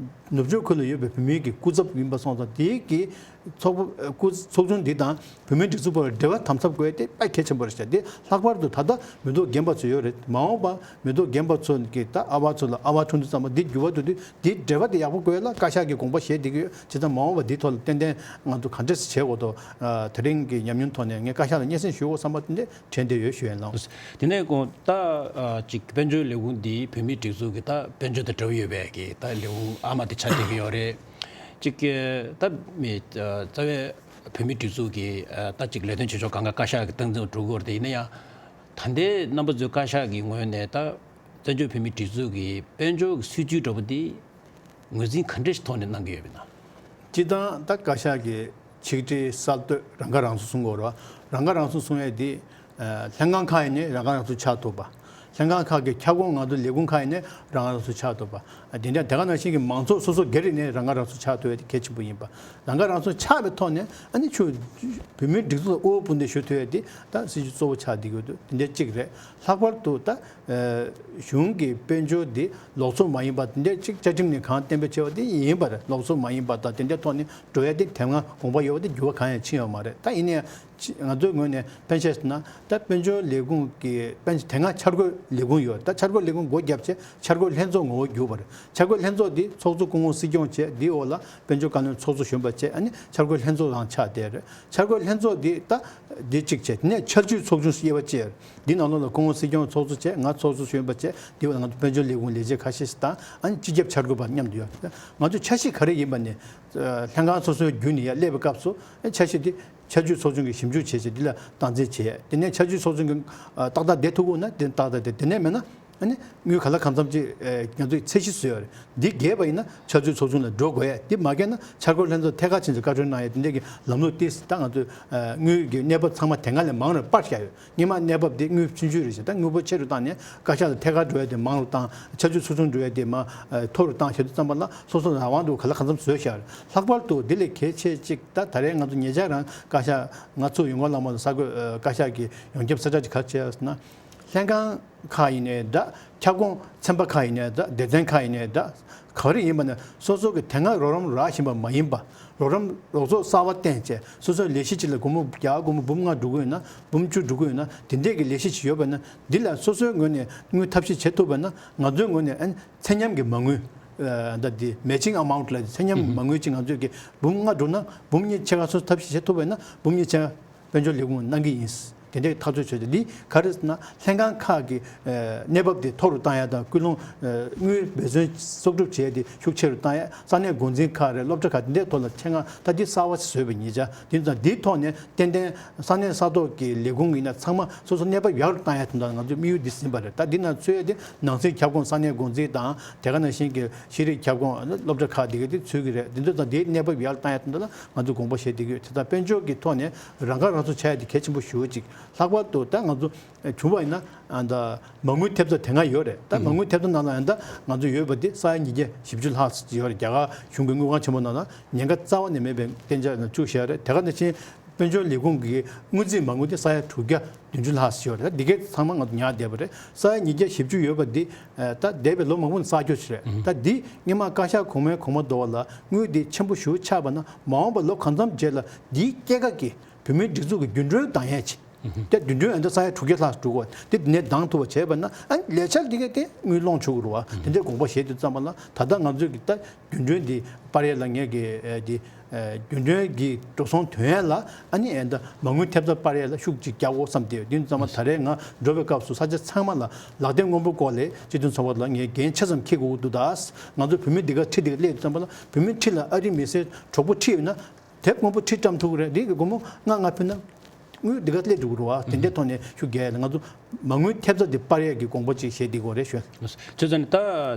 ནུབ་ཕྱོགས་ཁུལ་ལ་ཡོད་པའི་བོད་མིའི་གི་སྐུ་ཚབ་ཡིན་པ་སོང་ཙང་དེའི་གི་ཚོགས་པ་སྐུ་ཚོགས་ཆུང་འདི་དང་བོད་མིའི་སྒྲིག་འཛུགས་བར་འབྲེལ་བ་དམ་ཟབ་དགོས་ཏེ་དཔེ་གལ་ཆེན་པོ་རེད་ཤག་འདི་ལྷག་པར་དུ་ད་ལྟ་མི་ཐོག་རྒན་པ་ཚོ་ཡོད་རེད། མ་འོངས་པ་མི་ཐོག་རྒན་པ་ཚོ་གི་ད་ཨ་བ་ཚོ་ལ་ཨ་བ་འཁྲུངས་དུས་ཙམ་པ་འདི་འགྱུར་བ་འགྲོ་དུས་འདི་འབྲེལ་བ་དེ་ཡག་པོ་དགོས་ལ་བཀའ་ཤག་གི་དགོངས་པ་བཞེས་བསྡད་ཀྱི་ཡོད། བྱས་ཙང་མ་འོངས་པ་འདི་ཐོག་ལ་ཏན་ཏན་ང་ཚོ་ག་འདྲས་སེ་བྱེད་དགོས་དོ། དེ་རིང་གི་ཉམས་མྱོང་ཐོག་ནས་ངས་བཀའ་ཤག་ལ་སྙན་སེང་ཞུ་དགོས་བསམ་པ་དེ་འདྲས་དྲན་བསྡད་ཡོད་ཞུ་ཡིན་ལགས། དེ་ནས་ཁོང་ད་ཅིག་དཔལ་འབྱོར་ལས་ཁུངས་འདི་བོད་མིའི་སྒྲིག་འཛུགས་ཀྱི་ད་དཔལ་འབྱོར་དང་འབྲེལ་བ་ཡོད་པའི་གི་ད་ལས་ཁུངས་ཨ་མ་དེ་ཆགས་བསྡད་ཀྱི་ཡོད་རེད། ཅིག་གི་ད་མི་རྩ་བའི་བོད་མིའི་སྒྲིག་འཛུགས་ཀྱི་ད་ཅིག་ལས་དོན་བྱེད་ཕྱོགས་སྒང་ག་བཀའ་ཤག་གི་སྟངས་འཛིན་འགྲོ་གི་ཡོད་རེད། དེ་ཡིན་ན་ཡང་ད་ལྟའི་རྣམ་པ་ཚོའི་བཀའ་ཤག་གི་ངོས་ནས་ད་བཙན་བྱོལ་བོད་མིའི་སྒྲིག་འཛུགས་ཀྱི་དཔལ་འབྱོར་གྱི་སྲིད་ཇུས་འདྲ་པོ་འདི་ངོས་འཛིན་ག་འདྲ་ཞིག་ཐོག་ནས་གནང་གི་ཡོད་པ་ཡིན་ན། སྤྱིར་བཏང་ད་བཀའ་ཤག་གི་ཆིག་སྒྲིལ་གསར་གཏོད་རང་ཁ་རང་གསོ་གསུང་དགོས་རེད་བ། རང་ཁ་རང་གསོ་གསུང་ཡས་འདི་ལྷན་ཁང་ཁག་ཡིན་ནའི་རང་ཁ་རང་གསོ་ཆགས་ཐུབ་པ། ལྷན་ཁང་ཁག་གི་ཁྱབ་ཁོངས་ང་ཚོ་ལས་ཁུངས་ཁག་ཡིན་ནའི་རང་ཁ་རང་གསོ་ཆགས་ཐུབ་པ། དེ་འདྲ་དེ་ག་ནང་བཞིན་གྱི་མང་ཚོགས་སོ་སོ་སྒེར་ཡིན་ནའི་རང་ཁ་རང་གསོ་ཆགས་ཐུབ་ཡས་དེ་གལ་ཆེན་པོ་ཡིན་པ། རང་ཁ་རང་གསོ་ཆགས་པའི་ཐོག་ནས་ཨ་ནི་ཆུ་བོད་མིའི་སྒྲིག་འཛུགས་ལ་དབུ་བ་དཔུང་འདེགས་ཞུ་ཐུབ་ཡས་དེ་ད་སྲིད་ཇུས་གཙོ་བོ་ཆགས་བསྡད་ཀྱི་ཡོད་འདུག་དེ་འདྲ་གཅིག་རེད། ལྷག་པར་དུ་ད་གཞུང་གི་དཔལ་འབྱོར་འདི་ལོགས་སུ་མ་ཡིན་པ་དེ་འདྲ་གཅིག་བཅའ་ཁྲིམས་ནས་གང་གཏན་འབེབས་བྱས་པ་དེ་ཡིན་པ་རེད། ལོགས་སུ་མ་ཡིན་པ་དང་དེ་འདྲའི་ཐོག་ནས་འགྲོ་ཡ་དེ་དེ་སྔ་དགོངས་པ་ཡོད་པ་དེ་འགྱུར་བ་གང་ཡང་ཕྱིན་ཡོད་མ་རེད། ད་ཡིན་ནའི་ང་ཚོའི་ངོས་ནས་དཔེར་ན་ཆ་བཞག་ན་ད་དཔལ་འབྱོར་ལས་ཁུངས་ཀྱི་དཔེར་ན་དེ་སྔ་འཆར་འགོད་ལས་ཁུངས་ཡོད། ད་འཆར་འགོད་ལས་ཁུངས་སྒོ་བརྒྱབ་བྱས་འཆར་འགོད་ལྷན་ཚོགས་ངོ་བོ་བསྒྱུར་བ་རེད། འཆར་འགོད་ལྷན་ཚོགས་འདི་ཚོགས་གཙོ་སྐུ་ངོ་སྲིད་སྐྱོང་བྱས། འདིའི་འོག་ལ་དཔལ་འབྱོར་བཀའ་བློན་ཚོགས་གཙོ་གཞོན་པ་བྱས། ཨ་ནི་འཆར་འགོད་ལྷན་ཚོགས་རང་ཆགས་བསྡད་རེད། འཆར་འགོད་ལྷན་ཚོགས་འདི་ད་འདི་གཅིག་བྱས། དེ་ནས་འཆར་ཇུས་ཚོགས་ཆུང་དབྱེ་བ་ཕྱེ། འདི་ནང་ལོགས་ལ་སྐུ་ངོ་སྲིད་སྐྱོང་ཚོགས་གཙོ་བྱས། ང་ཚོགས་གཙོ་གཞོན་པ་བྱས། འདི་འོག་ལ་ང་ཚོ་དཔལ་འབྱོར་ལས་ཁུངས་ལས་བྱེད་ཁ་ཤས་ཤིག་དང་། ཨ་ནི་སྤྱི་ཁྱབ་འཆར་འགོད་པ་མཉམ་དུ་ཡོད། ང་ཚོ་འཆར་གཞི་ག་རེ་ཡིན་པ་ནས་ལྷན་ཁང་སོ་སོའི་བརྒྱུད་ནས་ཡར་སླེབས་པའི་སྐབས་སུ་འཆར་གཞི་འདི་འཆར་ཇུས་ཚོགས་ཆུང་གིས་ཞིབ་འཇུག་བྱས་བྱས་འདི་ལ་སྟངས་འཛིན་བྱས། དེ་ནས་འཆར་ཇུས་ཚོགས་ཆུང་གིས་ཏག་ཏག་བསྡད་ཐུབ་ཀྱི་ཡོད་ན་དེ་ཏག་ཏག་བསྡད། དེ་ནས་མེད་ན་ཨ་ནི་དངུལ་ག་ལ་གང་འཚམ་ཅིག་ཨེ་ང་ཚོས་ཚད་གཞི་བཟོས་ཡོད་རེད། འདི་རྒྱས་པ་ཡིན་ན་འཆར་ཇུས་ཚོགས་ཆུང་ལ་འགྲོ་དགོས་ཡ། འདི་མ་རྒྱས་ན་འཆར་འགོད་ལྷན་ཚོགས་ཐད་ཀར་ཕྱིན་ཚེ་བཀའ་འཁྲོལ་གནང་ཡ་དེ་འདྲ་གི་ལམ་ལུགས་ཏིས་ད་ང་ཚོས་ཨེ་དངུལ་གྱི་གནས་བབ་ཚང་མ་དེ་སྔ་ལས་མང་རུ་སྤར་བཞག་ཡོད། སྔོན་མ་གནས་བབ་དེ་དངུལ་ཆུང་ཆུང་རེད་ཤག་ད་དངུལ་འབོར་ཆེ་རུ་བཏང་ནས་བཀའ་ཤག་ལ་ཐད་ཀར་འགྲོ་ཡ་དེ་མང་རུ་བཏང་། འཆར་ཇུས་ཚོགས་ཆུང་འགྲོ་ཡ་དེ་མ་ཨེ་མཐོ་རུ་བཏང་བྱེད་དུས་ཙམ་པ་ལ་སོ་སོ་རང་དབང་དུ་ག་ལ་གང་འཚམ་བཟོས་བཞག་རེད། ལྷག་པར་དུ་འདི་ལས་གལ་ཆེ་གཅིག་ད་ད་རེས་ང་ཚོ་ཉེ་ཆར་རང་བཀའ་ཤག་ང་ཚོ་ཡོང་སྒོ་བླངས་པ་ས་གོ་ཨེ་བཀའ་ཤག་གི་ཡོངས་ཁྱབ་གསལ་བསྒྲགས་ཅིག་ག་རེ་བྱས་ཟེར་ན། ལྷན་ཁང་ཁག་ཡིན་ནའི་འདྲ། ཁྱབ་ཁོངས་ཚན་པ་ཁག་ཡིན་ནའི་འདྲ། སྡེ་ཚན་ཁག་ཡིན་ནའི་འདྲ། ག་རེ་ཡིན་པ་ནས་སོ་སོ་གི་དེ་སྔ་རོགས་རམ་རག་བཞིན་པ་མ་ཡིན་པ། རོགས་རམ་རོགས་ཚོགས་གསར་པ་བསྟན་བྱས། སོ་སོའི་ལས་གཞི་གཅིག་ལ་སྒོར་མོ་བརྒྱ་སྒོར་མོ་འབུམ་ལྔ་འགྲོ་གི་ཡོད་ན། འབུམ་བཅུ་འགྲོ་གི་ཡོད་ན། དེ་འདྲས་ཀྱི་ལས་གཞི་ཅིག་ཡོད་པ་ན། འདི་ལ་སོ་སོའི་ངོས་ནས་དངུལ་ཐབས་ཤེས་བྱེད་ཐུབ་པ་ན། ང་ཚོའི་ངོས་ནས་ཨ་ནི་ཚད་མཉམ་གྱི་མ་དངུལ། ཨ་ད་འདི་matching amount ལ་ཚད་མཉམ་གྱི་མ་དངུལ་ཅིག་ང་ཚོས་ཀྱི་འབུམ་ལྔ་འགྲོ་ན། འབུམ་གཉིས་ཕྱེད་ཀ་སོ་སོ་ཐབས་ཤེས་བྱེད་ཐུབ་པ་ཡིན་ན། འབུམ་གཉིས་ཕྱེད་ཀ་དཔལ་འབྱོར་ལས་ཁུངས་གནང་གི་ཡིན། དེ་འདྲའི་ཐག་གཅོད་བྱས་ཏེ། འདི་ག་རེ་ཟེར་ན། ལྷན་ཁང་ཁག་གི་ཨ་གནས་བབ་དེ་མཐོ་རུ་བཏང་ཡ་དང་། སྐུལ་སློང་། ཨ་དངུལ་འབད་བརྩོན་གསོག་སྒྲུབ་བྱས་ཏེ་ཤུགས་ཆེ་རུ་བཏང་ཡ། ས་གནས་འགོ་འཛིན་ཁག་རེད། སློབ་གྲྭ་ཁག་དེ་འདྲའི་ཐོག་ལ་ཆེད་མངགས། ད་འདི་གསར་པ་ཞིག་བཟོས་པ་ཡིན་ཙང་། དེ་ཙང་འདིའི་ཐོག་ནས་ཏན་ཏན་ས་གནས་ས་ཐོག་གི་ལས་ཁུངས་ཡིན་ན་ཚང་མ་སོ་སོ་གནས་བབ་ཡག་རུ་བཏང་ཡ་དེ་འདྲ་ང་ཚོའི་དམིགས་ཡུལ་འདི་ཟིན་པ་རེད། ད་འདི་ནང་ཚུད་ཡ་དེ་ནང་སྲིད་ཁྱབ་ཁོངས་ས་གནས་འགོ་འཛིན་དང་། དེ་ག་ནང་བཞིན་གྱི་ཤེས་རིག་ཁྱབ་ཁོངས་སློབ་གྲྭ་ཁག་དེ་ག་དེ་ཚུད་ཀྱི་རེད། དེ་ཚོ་དང་དེའི་གནས་བབ་ཡག་རུ་བཏང་ཡ་དེ་འདྲ་ལ་ང་ཚོས་དགོངས་པ་བཞེས་བསྡད་ཀྱི་ཡོད། དེ་ལྟར་དཔལ་འབྱོར་གྱི་ཐོག་ནས་རང་ཁ་རང་གསོ་བྱ་ཡ་དེ་གལ་ཆེན་པོ་ཞེ་པོ་ཅིག་ལྷག་པར་དུ་ད་ང་ཚོ་བྱུང་བ་ཡིན་ན། ཨ་ད་མ་དངུལ་ཐེབས་རྩ་དེ་སྔ་ཡོད་རེད། ད་མ་དངུལ་ཐེབས་རྩ་ནང་ལ་ཨ་ད་ང་ཚོ་ཡོད་པ་དེ་ས་ཡ་ཉིས་བརྒྱ་བཞི་བཅུ་ལྷག་ཙམ་ཡོད་རེད། རྒྱ་གར་གཞུང་གི་དངུལ་ཁང་ཆེན་མོ་ནང་ལ་ཉེན་ཁ་རྩ་བ་ནས་མེད་པའི་གཏན་འཇགས་ནང་བཅུག་བཞག་རེད། དེ་ག་ནང་བཞིན་དཔལ་འབྱོར་ལས་ཁུངས་ཀྱི་དངུལ་རྩིས་མ་དངུལ་དེ་ས་ཡ་དྲུག་བརྒྱ་བདུན་ཅུ་ལྷག་ཙམ་ཡོད་རེད། ད་འདི་གའི་ཚང་མ་ང་ཚོ་ཉར་བསྡད་པ་རེད། ས་ཡ་ཉིས་བརྒྱ་བཞི་བཅུ་ཡོད་པ་འདི་ད་འདས་པའི་ལོ་མང་པོ་ནས་བསགས་རྒྱུ་ཞིག་རེད། ད་འདི་སྔོན་མ་བཀའ་ཤག་གོང་མའི་གོང་མ་འདྲ་བ་ལ་དངུལ་འདི་ཆེན་པོ་ཞེ་པོ་ཆགས་པ་ན། མ་འོངས་པ་ལོ་གང་འཚམ་རྗེས་ལ་འདིའི་སྐྱེད་ཀ་གི་བོད་མིའི་སྒྲིག་འཛུགས་ཀྱི་རྒྱུན་གྲོན་འདང་ཡས་ཅིག་དེ་རྒྱུན་གྲོན་ཨ་ད་ས་ཡ་དྲུག་བརྒྱ་ལྷག་འགྲོ་གི་ཡོད། དེ་ནས་འདང་ཐུབ་པ་བྱས་པ་ན། ཨ་ལས་འཆར་འདི་གས་དེ་དངུལ་སློང་ཆོག་གི་རེད་བ། དེ་འདྲའི་དགོངས་པ་བཞེས་དུས་ཙམ་པ་ལ། ད་ལྟ་ང་ཚོས་ཀྱི་ད་རྒྱུན་གྲོན་འདི་སྤར་ཡས་ལ་ངས་ཀྱི་ཨ་འདི་ཨ་རྒྱུན་གྲོན་གྱི་འགྲོ་སོང་ཐོན་ཡས་ལ། ཨ་ནི་ཨ་ད་མ་དངུལ་ཐེབས་རྩ་སྤར་ཡས་ལ་ཤུགས་ཅིག་རྒྱག་དགོས་བསམ་སྟེ་ཡོད། དེ་ཙམ་པ་ད་རེས་ང་འགྲོ་བའི་སྐབས་སུ་ས་ཆ་ཚང་མ་ལ་ལག་དེབ་སྔོན་པོ་སྐོར་ལས་སྤྱི་མཐུན་ཚོགས་པ་ལ་ངས་འགན་ཆ་ཙམ་འཁྱེར་དགོས་ཀྱི་འདུག་ད་ང་ཚོ་བོད་མི་འདི་ག་ཁྲི་འདི་ག་སླེབས་དུས་ཙམ་པ་ལ། བོད་མི་ཁྲི་ལ་ཨ་རི་མི་སེར་གྲོགས་པོ་ཁྲི་ཡོད་ན། དེབ་སྔོན་པོ་ཁྲི་བཀྲམ་ཐུབ་ཀྱི་རེད། འདི་གི་སྒོར་མོ་ལྔ་ལྔ་ཕུལ་ན་དངུལ་འདི་ག་སླེབས་འགྲོ་གི་རེད་བ། དེ་འདྲའི་ཐོག་ནས་ཤུགས་རྒྱག་ཡ་ལ་ང་ཚོ་མ་དངུལ་ཐེབས་རྩ་འདི་སྤར་ཡས་ཀྱི་དགོངས་པ་ཅིག་བཞེས་བསྡད་ཀྱི་ཡོད་རེད་ཞུ། བྱས་ཙང་ནི་ད་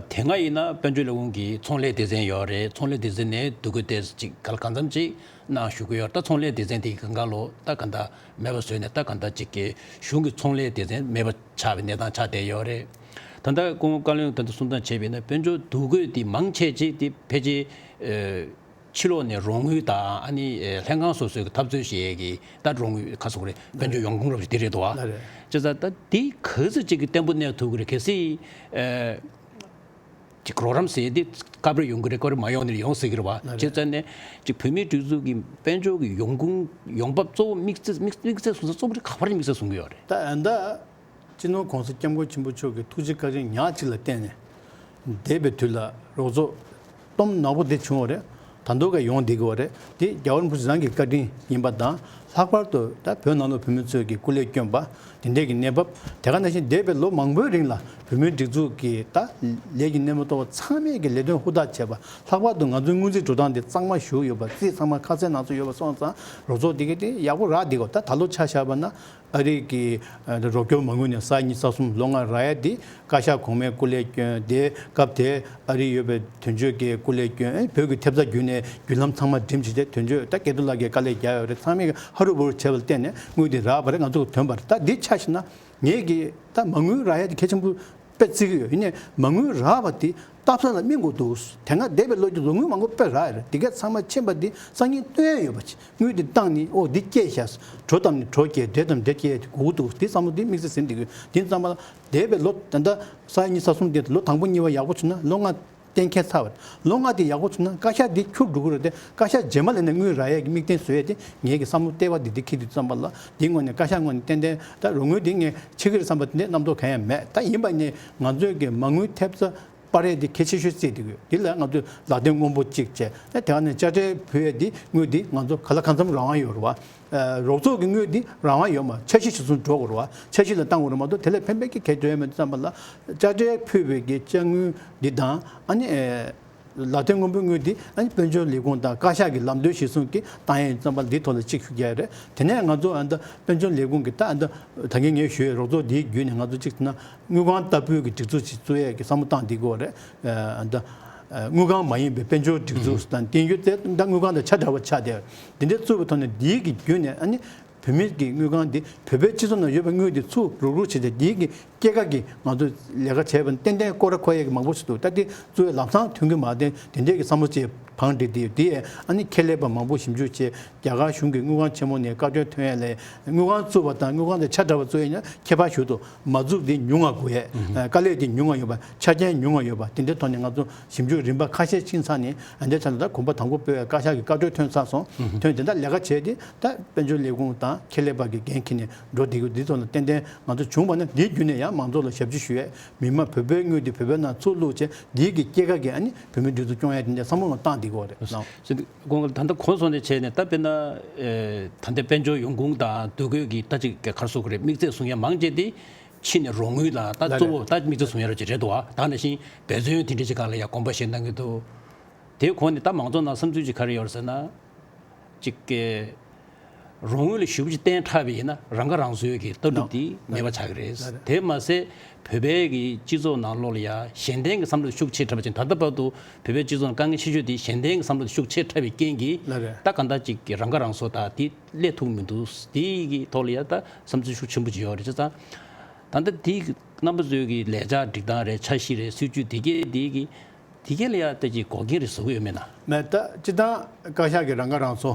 དེ་སྔ་ཡིན་ན་དཔལ་འབྱོར་ལས་ཁུངས་ཀྱི་ཚོང་ལས་སྡེ་ཚན་ཡོད་རེད། ཚོང་ལས་སྡེ་ཚན་ནས་འདུ་འགོད་དེ་ཅིག་ག་ལ་གང་འཚམ་ཅིག་གནང་ཞུ་གི་ཡོད་རེད། ད་ཚོང་ལས་སྡེ་ཚན་དེ་གང་ག་ལོ་ད་ག་འདྲ་མེད་པ་བཟོས་ནས། ད་ག་འདྲ་ཅིག་གི་གཞུང་གི་ཚོང་ལས་སྡེ་ཚན་མེད་པ་ཆགས་པའི་གནས་སྟངས་ཆགས་བསྡད་ཡོད་རེད། ད་ལྟ་སྐུ་ངོ་བཀའ་བློན་ད་ལྟ་གསུང་སྟངས་བྱས་པ་ཡིན་ན། དཔལ་འབྱོར་འདུ་འགོད་དེ་མང་ཆེ་ཅིག་དེ་ཕལ་ཆེར་ཨ་ཕྱི་ལོགས་ནས་རོགས་དངུལ་དང་། ཨ་ནི་ཨེ་ལྷན་ཁང་སོ་སོའི་གི་འཐབ་རྩོད་བྱེད་ཡས་ཀྱི་ད་རོགས་དངུལ་ག་ཟེར་དགོས་རེད། དཔལ་འབྱོར་ཡོང་ཁུངས་རབ་ཅིག་དེ་རེད་འདུག་བ། ལགས་རེད། བྱས་ཙང་ད་འདི་ག་ཚོད་ཅིག་གི་བརྟན་པོ་གནས་ཐུབ་ཀྱི་རེད། གལ་སྲིད་ཨེ་ཅིག་རོགས་རམ་ཟེར་ཡས་འདི་སྐབས་རེ་ཡོང་གི་རེད། སྐབས་རེ་མ་ཡོང་ནི་ཡོང་སྲིད་ཀྱི་རེད་བ། ལགས་རེད། བྱས་ཙང་ནས་ཅིག་བོད་མིའི་སྒྲིག་འཛུགས་ཀྱི་དཔལ་འབྱོར་གྱི་ཡོང་ཁུངས་ཡོང་འབབ་གཙོ་བོ་དམིགས་བསལ་དམིགས་དམིགས་བསལ་གསུང་ས་གཙོ་བོ་དེ་ག་པར་དམིགས་བསལ་གསུང་གི་ཡོད་རེད། ད་ཨ་ད། སྤྱི་ནོར་༸གོང་ས་༸སྐྱབས་མགོན་ཆེན་པོ་མཆོག་གི་ཐུགས་རྗེ་བཀའ་དྲིན་ཉག་གཅིག་ལ་བརྟེན་ནས། འདས་པའི་དུས་ལ་རོགས་ཚོགས་སྟོབས་ནག་པོ་དེ་བྱུང་བ་རེད། ད་དུང་ཀ་ཡོང་བསྡད་ཀྱི་ཡོད་རེད། དེ་རྒྱལ་བ་རིན་པོ་ཆེ་རང་གི་བཀའ་དྲིན་ཡིན་པ་དང་། ལྷག་པར་དུ་ད་བོད་ནང་ལོགས་བོད་མི་ཚོས་ཀྱི་སྐུ་ལས་བསྐྱོན་པ་དེ་འདྲས་ཀྱི་གནས་བབ། དེ་ག་ནང་བཞིན་འདས་པའི་ལོ་མང་པོའི་རིང་ལ་བོད་མིའི་སྒྲིག་འཛུགས་ཀྱི་ད་ལས་ཀྱི་སྣེ་མོ་ཏོག་ཚང་མས་ཀྱི་ལས་དོན་ཧུར་ཐག་བྱས་པ། ལྷག་པར་དུ་ང་ཚོའི་དངུལ་རྩིས་འགྲོ་སྟངས་དེ་གཙང་མ་ཞིག་ཡོད་པ། རྩིས་ཚང་མ་ཁ་གསལ་ནང་གསལ་ཡོད་པ་སོང་ཙང་། རོགས་ཚོགས་དེ་ག་དེ་ཡག་པོ་རག་བསྡད་ཀྱི་ཡོད། ད་ད་ལོ་ཆ་བཞག་པ་ན། ཨ་རི་གི་ཨ་རོགས་སྐྱོར་མ་དངུལ་ནས་ས་ཡ་ཉི་ཤུ་རྩ་གསུམ་ལོ་ལྔ་རག་ཡ་དེ་བཀའ་ཤག་གོང་མའི་སྐུ་ལས་བསྐྱོན། དེ་སྐབས་དེ་ཨ་རི་ཡོད་པའི་དོན་གཅོད་ཀྱི་སྐུ་ལས་བསྐྱོན། ཨེ་བོད་ཀྱི་ཐེབས་རྩ་བརྒྱུད་ནས་བརྒྱུད་ལམ་ཚང་མ་འགྲིམ་བྱས་ཏེ། དོན་གཅོད་ད་སྐལ་རྡོར་ལགས་ཀྱིས་དཀའ་ལས་རྒྱག་ཡོད་རེད། ཚང་མས་ཧ་རུ་བུ་རུ་བྱས་པ་ལ་བརྟེན་ནས་དངུལ་དེ་རག་པ་རེད། ང་ཚོ་གི་ཐོན་པ་རེད། ད་འདི་ཆ་བཞག་ན་ངས་ཀྱི་ད་མ་དངུལ་རག་ཡ་དེ་གལ་ཆེན་པོ་དཔེ་བརྩི་གི་ཡོད། ཡིན་ནའི་མ་དངུལ་རག་པ་དེ་སྟབས་ས་ལ་སྨིན་དགོས་འདུག་དེ་སྔ་འདས་པའི་ལོ་རྒྱུས་ལོ་དངུལ་མང་པོ་དཔེ་རག་ཡོད་རེད། དེ་གས་ཚང་མ་ཕྱིན་པ་འདི་སང་ཉིན་སྟོན་ཡ་ཡོད་པ་ཅིག་དངུལ་འདི་བཏང་ནི། ཨོ་འདི་སྐྱེས་ཤག་གྲོ་བཏབ་ནི་གྲོ་སྐྱེས། འབྲས་བཏབ་ནི་འབྲས་སྐྱེས་དགོས་ཀྱི་འདུག་དེ་བསམ་བློ་འདི་དམིགས་བསལ་ཟིན་བསྡད་ཀྱི་ཡོད། དེ་ཙམ་པ་ལ་འདས་པའི་ལོ་ད་ལྟ་ས་ཡ་ཉི་ཤུ་རྩ་གསུམ་དེ་ལོ་དང་པོ་གཉིས་པ་ཡག་པོ་བྱུང་ན་ལོ་ལྔ་གཏན་འཁེལ་ཚར་བ་རེད། ལོ་ལྔ་དེ་ཡག་པོ་བྱུང་ན་བཀའ་ཤག་འདི་འཁྱུར་འགྲོ་གི་རེད་དེ། བཀའ་ཤག་རྗེས་མ་ལ་ནས་དངུལ་རག་ཡས་ཀྱི་དམིགས་རྟེན་བཟོ་ཡས་དེ་ངེད་ཀྱི་བསམ་བློ་ལྟེ་བ་འདི་འདི་འཁྱེར་དུས་ཙམ་པ་ལ། འདིའི་ངོས་ནས་བཀའ་ཤག་ངོས་ནས་ཏན་ཏན་ད་རོགས་དངུལ་འདི་ངས་ཕྱི་གི་རེད་བསམ་པ་དེ་འདྲའི་རྣམ་རྟོག་གང་ཡང་མེད། ད་ཡིན་པ་ནས་ང་ཚོས་ཀྱི་མ་དངུལ་ཐེབས་རྩ་སྤར་ཡས་འདི་གལ་ཆེ་ཤོས་བརྩིས་བསྡད་ཀྱི་ཡོད། འདི་ལ་ང་ཚོས་ལག་དེབ་སྔོན་པོ་གཅིག་བྱས། ཨ་དེ་ག་ནས་དཔྱ་ཁྲལ་ཕུལ་ཡས་འདི་དངུལ་འདི་ང་ཚོ་ག་ལ་གང་འཚམ་རང་དབང་ཡོད་རེད་བ། ཨ་རོགས་ཚོགས་ཀྱི་དངུལ་འདི་རང་དབང་ཡོད་མ། འཆར་གཞི་གཞིར་བཟུང་འགྲོ་དགོས་རེད་བ། འཆར་གཞི་ལ་བཏང་དགོས་རེད་མ་གཏོགས་དེ་ལས་ཕན་པའི་གི་གལ་འགྲོ་ཡས་མེད་དུས་ཙམ་པ་ལ། དཔྱ་ཁྲལ་ཕུལ་བའི་གི་དཔྱ་དངུལ་འདི་དང་། ཨ་ནི་ཨེ་ལག་དེབ་སྔོན་པོའི་དངུལ་འདི་ཨ་ནི་དཔལ་འབྱོར་ལས་ཁུངས་དང་བཀའ་ཤག་གི་ལམ་སྟོན་གཞིར་བཟུང་གིས་བཏང་ཡས་ཙམ་པ་འདིའི་ཐོག་ལ་གཅིག་ཞུ་རྒྱུ་རེད། དེ་ནས་ང་ཚོ་ཨ་ད་དཔལ་འབྱོར་ལས་ཁུངས་ཀྱི་ད་ཨ་ད་ད་གིན་ངས་ཞུས་རོགས་ཚོགས་འདིའི་བརྒྱུད་ནས་ང་ཚོ་གཅིག་ན་དངུལ་ཁང་ལྟ་བུའི་གི་སྒྲིག་འཛུགས་ཅིག་བཙུགས་ཡས་ཀྱི་བསམ་བློ་བཏང་བསྡད་ཀྱི་ཡོད་རེད། ཨ་ད་ཨ་དངུལ་ཁང་མ་ཡིན་པའི་དཔལ་འབྱོར་སྒྲིག་འཛུགས་དང་། དེང་ཡུལ་དེ་ད་དངུལ་ཁང་དང་ཆ་འདྲ་བ་ཆགས་བསྡད། འདི་འདྲའི་བཙུགས་པའི་ཐོག་ནས་འདིའི་གི་བརྒྱུད་ནས་ཨ་ནི་བོད་མིའི་གི་དངུལ་ཁང་འདི་བོད་པའི་སྤྱི་ཚོགས་ནང་ཡོད་པའི་དངུལ་འདི་ཚུར་རུག་རུག་བྱས་ཏེ། འདིའི་གི་སྐྱེད་ཀ་གི་ང་ཚོ་ལས་ཀ་བྱས་པ་ནི་ཏན་ཏན་སྐོར་ར་འཁོར་ཡས་ཀྱི་མང་པོ་ཞིག་འདུག་ད་འདི་གཙོ་བོའི་ལམ་སང་ཐོན་གྱི་མ་རེད། དེ་འདྲས་ཀྱི་བསམ་བློ་ཅིག་ བང་སྒྲིག་དེ་ཡོད། དེ་ཡས་ཨ་ནི་ཁེ་ལས་པ་མང་པོ་ཞིབ་འཇུག་བྱས། རྒྱ་གར་གཞུང་གི་དངུལ་ཁང་ཆེན་མོ་ནས་བཀའ་འཁྲོལ་ཐོན་ཡས་ལས་དངུལ་ཁང་བཙུགས་པ་དང་དངུལ་ཁང་དེ་ཆ་འདྲ་བ་བཙུགས་ཡས་ཡིན་ན་ཁྱད་པར་ཞུ་དོ། མ་བཙུགས་དེ་ཉུང་ང་དགོས་ཡས། དཀའ་ལས་དེ་ཉུང་ང་ཡོད་པ། ཆ་རྐྱེན་ཉུང་ང་ཡོད་པ། དེ་འདྲའི་ཐོག་ནས་ང་ཚོ་ཞིབ་འཇུག་རིམ་པ་ཁ་ཤས་ཕྱིན་ཚར་ནས། ཨ་འདྲའི་ཆ་ནས་ད་གོམ་པ་དང་པོ་སྤོས་ཡས་བཀའ་ཤག་གི་བཀའ་འཁྲོལ་ཐོན་ཚར་སོང་། ཐོན་དེ་འདྲ་ལས་ཀ་བྱས་ཏེ་ད་དཔལ་འབྱོར་ལས་ཁུངས་དང་ཁེ་ལས་པ་གི་འགན་འཁྱེར་ནས་འགྲོ་བསྡད་ཀྱི་འདི་ཚོ་ལ་ཏན་ཏན་ང་ཚོ་བྱུང་བ་ན། འདིའི་བརྒྱུད་ནས་ཡང་མང་ཚོགས་ལ་ཞབས་ཕྱི་ཞུ་ཡས། མི་མང་བོད་པའི་དངུལ་འདི་བོད་པའི་ནང་ཚུར་བླུགས་བྱས། འདིའི་གི་སྐྱེད་ཀ་གི་ཨ་ནི་བོད་མི་འདི་ཚོ་སྐྱོང་ཡས་དེ་འདྲ་བསམ་བློ་བཏང་བསྡད་ཀྱི་ཡོད་རེད་ལགས། ད་ལྟ་གོང་སོང་ནས་བྱས་ནས་ད་དཔེར་ན་ད་ལྟའི་དཔལ་འབྱོར་ཡོང་ཁུངས་དང་སྡོད་དགོས་ཀྱི་ད་ཅིག་ག་རེ་ཟེར་དགོས་རེད། དམིགས་ཚད་བཟུང་ཡས་མང་ཆེ་དེ་ཕྱི་ནས་རོགས་དངུལ་ལ་ད་གཙོ་བོ་ད་དམིགས་ཚད་བཟུང་ཡས་རོགས་ཅིག་རེད་འདུག་བ། ད་ནང་བཞིན་འབད་བརྩོན་དེ་འདྲ་ཅིག་སྒང་ལ་ཡང་དགོངས་པ་བཞེས་གནང་གི་འདུག། དེའི་གོང་ནས་ད་མང་ཚོགས་ནང་བསམ་ཚུལ་ཅིག་ག་རེ་ཡོད་རེད་ཟེར་ན། ཅིག་གི་རོགས་དངུལ་ལ་ཞེ་པོ་ཅིག་བརྟེན་དྲགས་པ་ཡིན་ན་རང་ཁ་རང་གསོའི་གི་ལྟ་གྲུབ་དེ་མེད་པ་ཆགས་ཀྱི་རེད། དེ་མ་ཟད་བོད་པའི་གི་སྤྱི་ཚོགས་ནང་ལོགས་ལ་ཡ་གཞན་ལྡན་གྱི་བསམ་བློ་ཤུགས་ཆེ་དྲགས་པ་ཅིག། ད་ལྟ་བར་དུ་བོད་པའི་སྤྱི་ཚོགས་ནང་དཀའ་ངལ་ཆེ་ཤོས་དེ་གཞན་ལྡན་གྱི་བསམ་བློ་ཤུགས་ཆེ་དྲགས་པའི་རྐྱེན་གྱིས་ད་གང་ལྟར་ཅིག་གི་རང་ཁ་རང་གསོ་དང་དེ་སླེབས་ཐུབ་མི་འདུག། དེ་གི་ཐོག་ལ་ཡ་ད་བསམ་ཚུལ་ཤུགས་ཆེན་པོ་ཅིག་ཡོད་རེད། བྱས་ཙང་ད་ལྟ་དེ་རྣམ་པ་ཚོའི་གི་ལས་འཆར་སྒྲིག་སྟངས་རེད། འཆར་གཞི་རེད། སྲིད་ཇུས་དེ་གས་དེ་གི་དེ་གས་ལ་ཡ་ད་ཅིག་འགོག་རྐྱེན་རེ་བཟོ་གི་ཡོད་མེད་ན། མེད། ད་སྤྱིར་བཏང་བཀའ་ཤག་གི་རང་ཁ་རང་གསོ་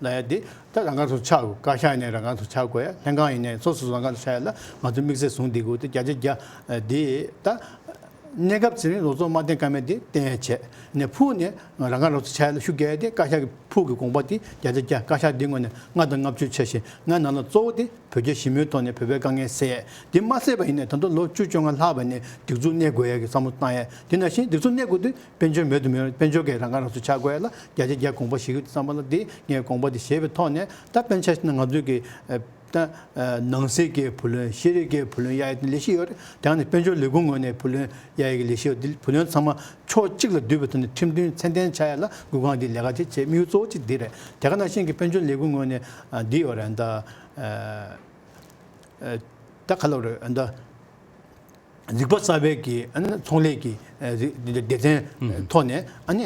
ལབ་ཡ་དེ་ད་རང་ཁ་རང་གསོ་ཆགས་དགོས། བཀའ་ཤག་ཡིན་ནའི་རང་ཁ་རང་གསོ་ཆགས་དགོས་ཡ། ལྷན་ཁང་ཡིན་ནའི་སོ་སོ་རང་ཁ་རང་གསོ་ཆགས་ཡ་ལ་ང་ཚོས་དམིགས་བསལ་བཟུང་བསྡད་དགོས། དེ་བརྒྱ་ཆ་བརྒྱ་དེ་ད་གནས་སྐབས་ཚེ་རིང་ལོ་ཚོད་མ་བརྟན་ཀ་མེད་དེ་བརྟན་ཡ་བྱས་ནས་ཕུགས་ནས་རང་ཁ་རང་གསོ་ཆགས་ཡ་ལ་ཤུགས་རྒྱག་ཡ་དེ་བཀའ་ཤག་གི་ཕུགས་ཀྱི་དགོངས་པ་དེ་བརྒྱ་ཆ་བརྒྱ། བཀའ་ཤག་འདི་ངོས་ནས་ལྔ་དང་ལྔ་བཅུ་འཆར་གཞི་ལྔ་ནང་ལ་གཙོ་བོ་དེ་བོད་རྒྱ་ཞི་མོལ་ཐོག་ནས་བོད་པའི་དཀའ་ངལ་སེལ་ཡས་དེ་མ་སེལ་བ་ཡིན་ནའི་ད་དུང་ལོ་བཅུ་བཅོ་ལྔ་ལྷག་པ་ནས་སྒྲིག་འཛུགས་གནས་དགོས་ཡ་གི་བསམ་བློ་བཏང་ཡས། དེ་ནང་བཞིན་སྒྲིག་འཛུགས་གནས་དགོས་དུས་དཔལ་འབྱོར་མེད་དུ་མི་རུང་། དཔལ་འབྱོར་གྱིས་རང་ཁ་རང་གསོ་ཆགས་དགོས་ཡ་ལ་བརྒྱ་ཆ་བརྒྱ་དགོངས་པ་བཞེས་ཀྱི་ཡོད་དུས་ཙམ་པ་ལ། དེ་ངས་དགོངས་པ་དེ་བཞེས་པའི་ཐོག་ནས་ད་དཔེར་ན་ཆ་བཞག་ན་ང་ཚོའི་གི་ད་ནང་སྲིད་ཀྱི་བུ་ལོན། ཤེས་རིག་གི་བུ་ལོན་གཡར་ཡ་དེ་ལས་གཞི་ཡོད་རེད། དེ་ཡང་ནི་དཔལ་འབྱོར་ལས་ཁུངས་ངོས་ནས་བུ་ལོན་གཡར་ཡ་གི་ལས་གཞི་ཡོད། དེ་བུ་ལོན་ཚང་མ་ཕྱོགས་གཅིག་ལ་བསྡུས་པའི་ཐོག་ནས་ཁྲིམས་མཐུན་ཚད་ལྡན་ཆགས་ཡ་ལ་དངུལ་ཁང་འདི་ལས་ཀ་དེ་བྱེད་དམིགས་ཡུལ་གཙོ་བོ་གཅིག་འདི་རེད། དེ་ག་ནང་བཞིན་གྱི་དཔལ་འབྱོར་ལས་ཁུངས་ངོས་ནས་ཨ་འདི་ཡོད་རེད། ད་ཨ་ཨ་ད་ག་ལབ་རེད། ད་རིག་པ་གསར་པའི་གི་ཨ་ནི་ཚོང་ལས་ཀྱི་ཨ་རིག་སྡེ་ཚན་ཐོག་ནས་ཨ་ནི་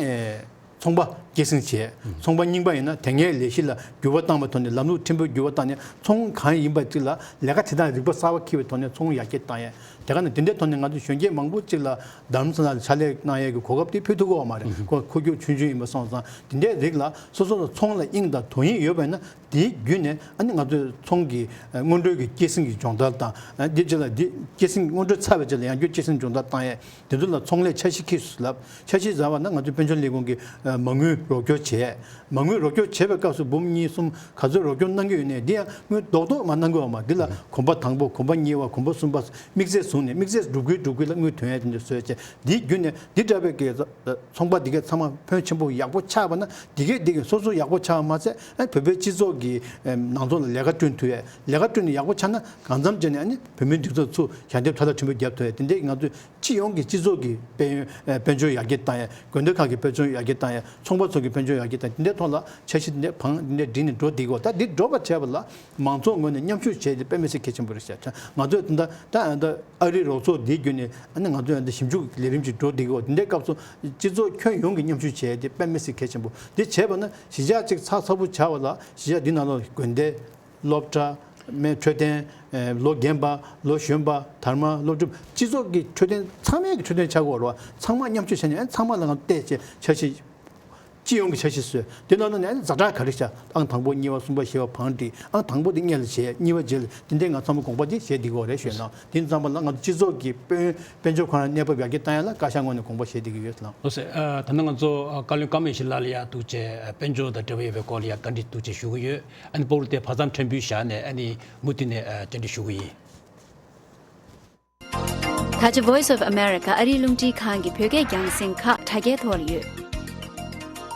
ཚོང་པ་སྐྱེད་སྲིང་བྱས། ཚོང་པ་རྙིང་པ་ཡིན་ན་དེ་སྔའི་ལས་གཞི་ལ་འགྱུར་བ་བཏང་བའི་ཐོག་ནས་ལམ་ལུགས་ཕྲན་བུ་འགྱུར་བ་བཏང་ནས་ཚོང་གང་ཡིན་པ་ཅིག་ལ་ལས་ཀ་དེ་དག་རིག་པ་གསར་པ་འཁྱེར་བའི་ཐོག་ནས་ཚོང་ཡར་རྒྱས་བཏང་ཡས། དེ་ག་ནས་དེ་འདྲའི་ཐོག་ནས་ང་ཚོ་གཞོན་སྐྱེས་མང་པོ་ཅིག་ལ་རྡ་རམ་ས་ལ་ལ་ཕྱག་ལས་གནང་ཡས་ཀྱི་གོ་སྐབས་དེ་ཕུལ་ཐུབ་ཀྱི་ཡོད་མ་རེད། ཁོ་ཁོ་རྒྱུག་ཆུང་ཆུང་ཡིན་པ་སོང་ཙང་། དེ་འདྲའི་རིགས་ལ་སོ་སོ་ལ་ཚོང་ལ་དབྱིངས་དང་དོ་དབྱིངས་ཡོད་པ་ཡིན་ན། དེའི་བརྒྱུད་ནས་ཨ་ནི་ང་ཚོས་ཚོང་གི་ཨ་སྔོན་འགྲོའི་གི་སྐྱེད་སྲིང་གི་སྦྱོང་བརྡར་དང་། ཨ་དེ་རྗེས་ལ་དེ་སྐྱེད་སྲིང་སྔོན་འགྲོ་ཚར་བའི་རྗེས་ལ་ཡང་བསྐྱར་སྐྱེད་སྲིང་སྦྱོང་བརྡར་བཏང་ཡས། དེ་ཚོ་ལ་ཚོང་ལས་འཆར་གཞི་འཁྱེར་སོང་ལབ། འཆར་གཞི་བཟོ་བ་ན་ང་ཚོས་དཔལ་འབྱོར་ལས་ཁུངས་ཀྱི་ཨ་མ་དངུལ་རོགས་སྐྱོར་བྱས། མ་དངུལ་རོགས་སྐྱོར་བྱེད་པའི་སྐབས་སུ་འབུམ་གཉིས་གསུམ་ག་ཚོད་རོགས་སྐྱོར་གནང་གི་ཡོད་ནའི་འདི་ཡང་དངུལ་རྡོག་རྡོག་མ་གནང་གི་ཡོད་མ་རེད། འདི་ལ་གོམ་པ་དང་པོ། གོམ་པ་གཉིས་པ། གོམ་པ་གསུམ་པ། དམིགས་ཚད་བཟུང་ནས་དམིགས་ཚད་འགྲུབ་ཁུལ་འགྲུབ་ཁུལ་ལ་དངུལ་ཐོན་ཡས་དེ་འདྲ་བཟོས་བྱས། འདིའི་བརྒྱུད་ནས་འདི་འདྲ་བའི་གི་ཚོང་པ་འདི་གས་ཚང་མ་ཕོན་ཆེན་པོ་ཡག་པོ་ཆགས་པ་ན། འདི་གས་འདི་གས་སོ་སོ་ཡག་པོ་ཆགས་པ་མ་ཚད། ཨ་བོད་པའི་སྤྱི་ཚོགས་ཀྱི་ཨ་ནང་ཚོགས་ལ་ལས་ཀ་བསྐྲུན་ཐུབ་ཡས། ལས་ཀ་བསྐྲུན་ནས་ཡག་པོ་ཆགས་ན་གང་འཚམ་བྱས་ནས་ཨ་ནི་བོད་མིའི་སྒྲིག་འཛུགས་ཚུར་ཞལ་འདེབས་མཐའ་དག་ཕྲན་བུ་རྒྱབ་ཐུབ་ཡས། དེ་འདྲས་ང་ཚོས་སྤྱི་ཡོངས་ཀྱི་སྤྱི་ཚོགས་ཀྱི་དཔལ་ཡོན་ཨ་དཔལ་འབྱོར་ཡར་རྒྱས་བཏང་ཡས། དགོན་སྡེ་ཁག་གི་དཔལ་འབྱོར་ཡར་རྒྱས་བཏང་ཡས། ཚོང་པ་ཚོ་གི་དཔལ་འབྱོར་ཡར་རྒྱས་བཏང་ཡས། དེ་འདྲའི་ཐོག་ལ་འཆར་གཞི་དེ་འདྲས་བང་དེ་འདྲས་བསྒྲིགས་ནས་འགྲོ་བསྡད་ཀྱི་ཡོད། ད་འདི་འགྲོ་བར་བྱས་པ་ལ་མང་ཚོགས་ངོས་ནས་མཉམ་ཞུགས་བྱས་ཏེ་དཔེ་མི་སྲིད་གལ་ཆེན་པོ་རེད་ཤག། ང་ཚོས་ད་ད་ད་ཨ་རིའི་རོགས་ཚོགས་འདིའི་བརྒྱུད་ནས་ཨ་ནི་ང་ཚོས་ཨ་ནི་ཞིབ་འཇུག་ལས་རིམ་ཅིག་འགྲོ་བསྡད་ཀྱི་ཡོད། དེ་འདྲའི་སྐབས་སུ་སྤྱི་ཚོགས་ཁྱོན་ཡོངས་ཀྱིས་མཉམ་ཞུགས་བྱས་ཏེ་དཔེ་མི་སྲིད་གལ་ཆེན་པོ། འདི་བྱས་པ་ན་གཞིས་ཆགས་གཅིག་ཚགས་ཚུད་པོ་ཆགས་པ་ལ། གཞིས་ཆགས་འདི་ནང་ལ་དགོན་སྡེ། སློབ་གྲྭ། སྨན། འཕྲོད་བསྟེན། ཨེ་ལོ་རྒན་པ། ལོ་གཞོན་པ། དར་མ། སློབ་ཕྲུག་སྤྱི་ཚོགས་ཀྱི་འཕྲོད་བསྟེན། ཚང་མའི་གི་འཕྲོད་བསྟེན་ཆགས་ཀྱི་ཡོད་རེད་བ། ཚང་མ་མཉམ་སྤྱོད་བྱས་ནས་ཨ་ཚང་མ་ལ་ང་བལྟས་བྱས་འཆར་གཞི། སྤྱི་ཡོངས་ཀྱི་འཆར་གཞི་བཟོས། དེ་ནང་ལ་ནས་ཨ་ཛ་དྲག་ག་རེ་བྱ། ཨང་དང་པོ། གཉིས་པ། གསུམ་པ། བཞི་པ་བང་སྒྲིག། ཨང་དང་པོ་དེ་སྔོན་ལ་བྱས། གཉིས་པ་རྗེས་ལ། དེ་འདྲའི་ང་ཚང་མ་དགོངས་པ་དེ་བཞེས་བསྡད་ཀྱི་ཡོད་རེད་ཞུས་ན། དེ་ཙམ་པ་ལ་ང་ཚོ་སྤྱི་ཚོགས་ཀྱི་དཔལ་དཔལ་འབྱོར་ཁོ་རང་གནས་བབ་ཡར་རྒྱས་བཏང་ཡ་ལ་བཀའ་ཤག་ངོས་ནས་དགོངས་པ་བཞེས་བསྡད་ཀྱི་ཡོད་ལགས། ལགས་སོ། ཨ་ད་ནི་ང་ཚོ་ཨ་བཀའ་བློན་ཀརྨ་ཡེ་ཤེས་ལགས་ལ་ཡ་ཐུགས་རྗེ་ཆེ། ཨ་དཔལ་འབྱོར་དང་འབྲེལ་བ་ཡོད་པའི་སྐོར་ལ་ཡ་བཀའ་འདྲི་ཐུགས་རྗེ་ཆེ་ཞུ་གི་ཡོད། ཨ་ནི་པོ་རུ་དེ་བར་མཚམས་ཕྲན་བུ་བཞག་ནས་ཨ་ནི་མུ་མཐུད་ནས་ཨ་བཅར་འདྲི་ཞུ་གི་ཡིན། ད་ཆ་Voice of America ཨ་རིའི་རླུང་འཕྲིན་ཁང་གི་བོད་སྐད་རྒྱང་སྲིང་ཁག་དྲ་རྒྱའི་ཐོག་ལ་ཡོད།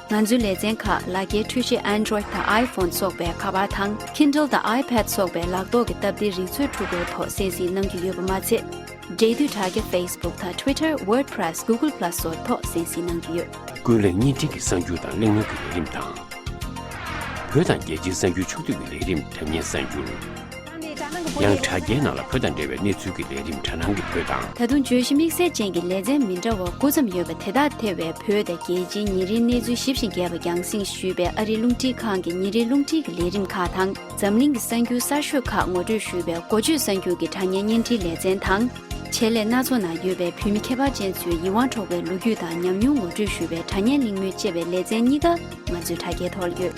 ང་ཚོའི་ལེ་ཚན་ཁག་ལག་འཁྱེར་འཕྲུལ་ཆས་Android་དང་iPhone་སོགས་པའི་ཁ་པར་དང་Kindle་དང་iPad་སོགས་པའི་ལག་ཐོག་གི་སྟབས་བདེའི་རིག་མཛོད་འཕྲུལ་འཁོར་ཐོག་གསན་གཟིགས་གནང་རྒྱུ་ཡོད་པ་མ་ཚད། འབྲེལ་མཐུད་དྲ་རྒྱ་Facebook་དང་Twitter། WordPress། Google Plus་སོགས་ཐོག་གསན་གཟིགས་གནང་རྒྱུ་ཡོད། ཀུན་གླེང་བརྙན་འཕྲིན་གྱི་གསར་འགྱུར་དང་གླེང་མོལ་གྱི་ལས་རིམ་དང་། བོད་དང་རྒྱལ་སྤྱིའི་གསར་འགྱུར་ཕྱོགས་བསྡུས་ཀྱི་ལས་རིམ་དྲ་བརྙན་གསར་འགྱུར། ཡང་དྲ་རྒྱའི་ནང་ལ་བོད་དང་འབྲེལ་བའི་གནས་ཚུལ་གྱི་ལས་རིམ་དྲ་སྣང་གི་བོད་དང་། ད་དུང་བརྗོད་གཞི་དམིགས་བསལ་ཅན་གྱི་ལེ་ཚན་མི་འདྲ་བ་དགུ་ཙམ་ཡོད་པ་དེ་དག་ཐེ་བའི་བོད་དང་རྒྱལ་སྤྱིའི་ཉིན་རེའི་གནས་ཚུལ་ཞིབ་ཅིང་རྒྱས་པ་རྒྱང་སྲིང་ཞུས་པའི་ཨ་རིའི་རླུང་འཕྲིན་ཁང་གི་ཉིན་རེའི་རླུང་འཕྲིན་གྱི་ལས་རིམ་ཁག་དང་། འཛམ་གླིང་གི་གསར་འགྱུར་གསར་ཤོས་ཁག་ངོ་སྤྲོད་ཞུས་པའི་འགོ་བརྗོད་གསར་འགྱུར་གྱི་དྲ་བརྙན་བརྙན་འཕྲིན་ལེ་ཚན་དང་། ཆེད་ལས་སྣ་ཚོགས་ནང་ཡོད་པའི་བོད་མི་ཁྱད་པར་ཅན་ཚོའི་ཡིད་དབང་འཕྲོག་པའི་ལོ་རྒྱུས་དང་ཉམས་མྱོང་ངོ་སྤྲོད་ཞུ་བའི་དྲ་བརྙན་གླེང་མོལ་ཅེས་པའི་ལེ་ཚན་གཉིས་ཀ་ང་ཚོའི་དྲ་རྒྱའི་ཐོག་ཡོད།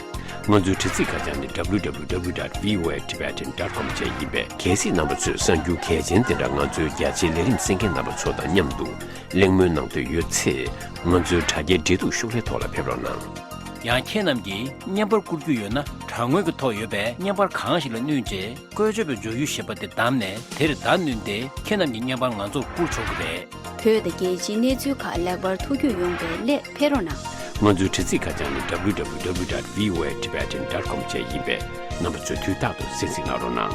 ང་ཚོའི་དྲ་ཚིགས་ཁ་བྱང་ནི་www dot voatibetan dot com བཅས་ཡིན་པས། གལ་སྲིད་རྣམ་པ་ཚོས་གསར་འགྱུར་གལ་ཆེན་དེ་འདྲ་ང་ཚོའི་རྒྱ་ཆེའི་ལས་རིམ་གསན་མཁན་རྣམ་པ་ཚོ་དང་མཉམ་དུ་གླེང་མོལ་གནང་འདོད་ཡོད་ཚེ། ང་ཚོའི་དྲ་རྒྱའི་འབྲེལ་གཏུག་ཤོག་ལྷེ་ཐོག་ལ་ཕེབས་རོགས་གནང་། ཡང་ཁྱེད་རྣམས་ཀྱིས་བརྙན་པར་བསྐུར་རྒྱུ་ཡོད་ན། དྲ་ངོས་ཀྱི་ཐོག་ཡོད་པའི་བརྙན་པར་གང་ཞིག་ལ་བསྣུན་རྗེས། བཀོལ་སྤྱོད་པའི་བརྗོད་གཞི་ཞེས་པ་དེ་བདམས་ནས། དེར་བརྡ་བསྣུན་ཏེ། ཁྱེད་རྣམས་ཀྱི་བརྙན་པར་ང་ཚོར་བསྐུར་ཆོག་གི་རེད། བོད་དང་རྒྱལ་སྤྱིའི་གནས་ཚུལ་ཁག་ལེགས་པར་ཐུགས་རྒྱུས་ཡོང་བའི་སླད་ཕེབས་རོགས་གནང་། ང་ཚོའི་དྲ་ཚིགས་ཁ་བྱང་ནི་www dot voatibetan dot com བཅས་ཡིན་པས། རྣམ་པ་ཚོས་དུས་རྟག་ཏུ་གསན་གཟིགས་གནང་རོགས་གནང་།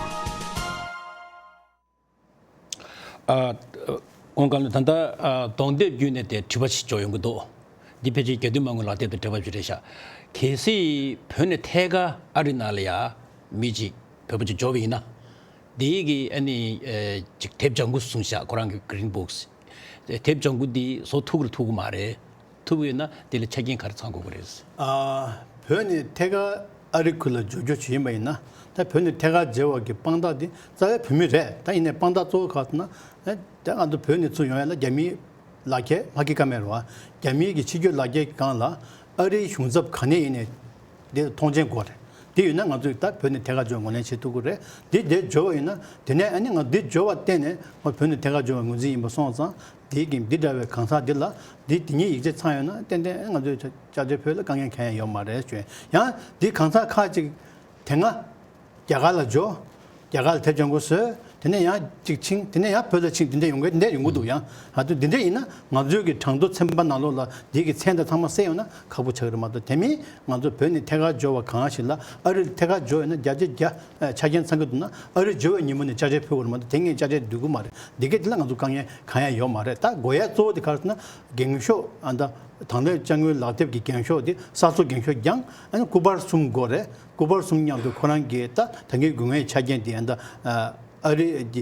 ཨ། ཁོང་གང་ལ་ད་ལྟ་ཨ་གདོང་དེབ་བརྒྱུད་ནས་དེ་དྲི་བ་ཞིག་འབྱོར་ཡོང་གི་འདུག་འདི་ཕལ་ཆེར་རྒྱ་དུས་མ་དངུལ་ལག་དེབ་དང་འབྲེལ་བ་ཅིག་རེད་ཤག་གལ་སྲིད་བོད་ནས་ཐད་ཀར་ཨ་རི་ནང་ལ་ཡ་མི་ཅིག་བོད་པ་ཅིག་འབྱོར་བ་ཡིན་ན། འདི་གི་ཨ་ནི་ཨེ་ཅིག་དེབ་ལྗང་ཁུ་བཟུང་ཤག་ཁོ་རང་གི་Green Books། དེབ་ལྗང་ཁུ་འདི་བཟོ་ཐུབ་ཀྱི་རེད་ཐུབ་ཀྱི་མ་རེད། ཐུབ་ཀྱི་ཡོད་ན་དེ་ལ་ཆ་རྐྱེན་ག་རེ་ཚང་དགོས་ཀྱི་རེད། ཨ། བོད་ནས་ཐད་ཀར་ཨ་རི་ཁུལ་ལ་འབྱོར་རྒྱུ་བྱས་ཡིན་པ་ཡིན་ན། ད་བོད་ནས་ཐད་ཀར་འབྱོར་བ་གི་དཔང་རྟགས་དེ་རྩ་བའི་བོད་མི་རེད། ད་ཡིན་ནའི་དཔང་རྟགས་གཙོ་བོ་ག་རེ་ཟེར་ན། ཨ། ད་ང་ཚོ་བོད་ནས་ཚུར་ཡོང་ཡ་ལ་རྒྱ་མིའི་ལག་ཁྱེར་མ་འཁྱེར་ཀ་མེད་རེད་བ། རྒྱ་མིའི་གི་ཕྱི་སྐྱོད་ལག་ཁྱེར་གི་སྒང་ལ་ཨ་རིའི་གཞུང་ཚབ་ག་ནས་ཡིན་ནའི་དེ་ཐོངས་མཆན་དགོས་རེད། དེ་ཡོད་ན་ང་ཚོས་ད་བོད་ནས་ཐད་ཀར་འབྱོར་བ་ངོས་ལེན་བྱེད་ཐུབ་ཀྱི་རེད། དེ་དེ་འབྱོར་བ་ཡིན་ན། དེ་ནས་ཨ་ནི་ང་འདི་འབྱོར་བ་བརྟེན་ནས་ང་བོད་ནས་ཐད་ཀར་འབྱོར་བ་ངོས་འཛིན་ཡིན་པ་སོང་ཙང་། དེའི་གི་འདི་འདྲ་བའི་གང་ཟག་འདི་ལ་འདི་དེ་ཉིད་ཡིག་ཆ་ཚང་ཡོད་ན་ཏན་ཏན་ང་ཚོའི་ཅ་ཅ་ཆས་ཕུད་ལ་དཀའ་ངལ་གང་ཡང་ཡོད་མ་རེད་ཞུ། ཡང་འདི་གང་ཟག་ཁག་ཅིག་དེ་སྔ་རྒྱ་གར་ལ་འབྱོར། རྒྱ་གར་ལ་དེབ་ལྗང་ཁུ་བཟོས། དེ་ནས་ཡང་ཅིག་ཕྱིན། དེ་ནས་ཡང་བོད་ལ་ཕྱིན། དེ་འདྲ་ཡོང་གི་འདི་འདྲ་ཡོང་གི་འདུག་ཡང་ང་ཚོས་འདི་འདྲ་ཡིན་ན་ང་ཚོའི་གི་གྲངས་ཐོ་ཚན་པ་ནང་ལོགས་ལ་འདི་གི་མཚན་དང་ཚང་མ་གསལ་ཡོང་ན་ཁག་པོ་ཆགས་ཀྱི་རེད་མ་གཏོགས། དེ་མིན་ང་ཚོ་བོད་ནས་ཐད་ཀར་འབྱོར་བ་གང་ཞིག་ལ་ཨ་རི་ཐད་ཀར་འབྱོར་ཡོད་ན་བརྒྱ་ཆ་བརྒྱ་ཆ་རྐྱེན་ཚང་གི་འདུག་ན། ཨ་རི་འབྱོར་བའི་ཉིན་མོ་ནས་ཅ་ཆས་ཕུད་དགོས་རེད་མ་གཏོགས། དེ་ངས་ཅ་ཆས་སྡུད་ཀྱི་མ་རེད། འདི་གས་འདི་ལ་ང་ཚོ་དཀའ་ངལ་གང་ཡང་ཡོད་མ་རེད། ད་དགོས་ཡ་གཙོ་བོ་དེ་ག་རེ་ཟེར་ན། འགེངས་ཤོག་ཨ་ད་དང་ལེན་དཔྱ་དངུལ་ལག་དེབ་ཀྱི་འགེངས་ཤོག་དེ་གསར་བཟོ་འགེངས་ཤོག་རྒྱང་ཨ་ནི་སྐུ་པར་གསུམ་དགོས་རེད། སྐུ་པར་གསུམ་མཉམ་དུ་ཁོ་རང་གིས་ད་ད་གིན་དགོས་ངེས་ཆ་རྐྱེན་དེ་ཨ་ད་ཨ་རི་རྒྱ་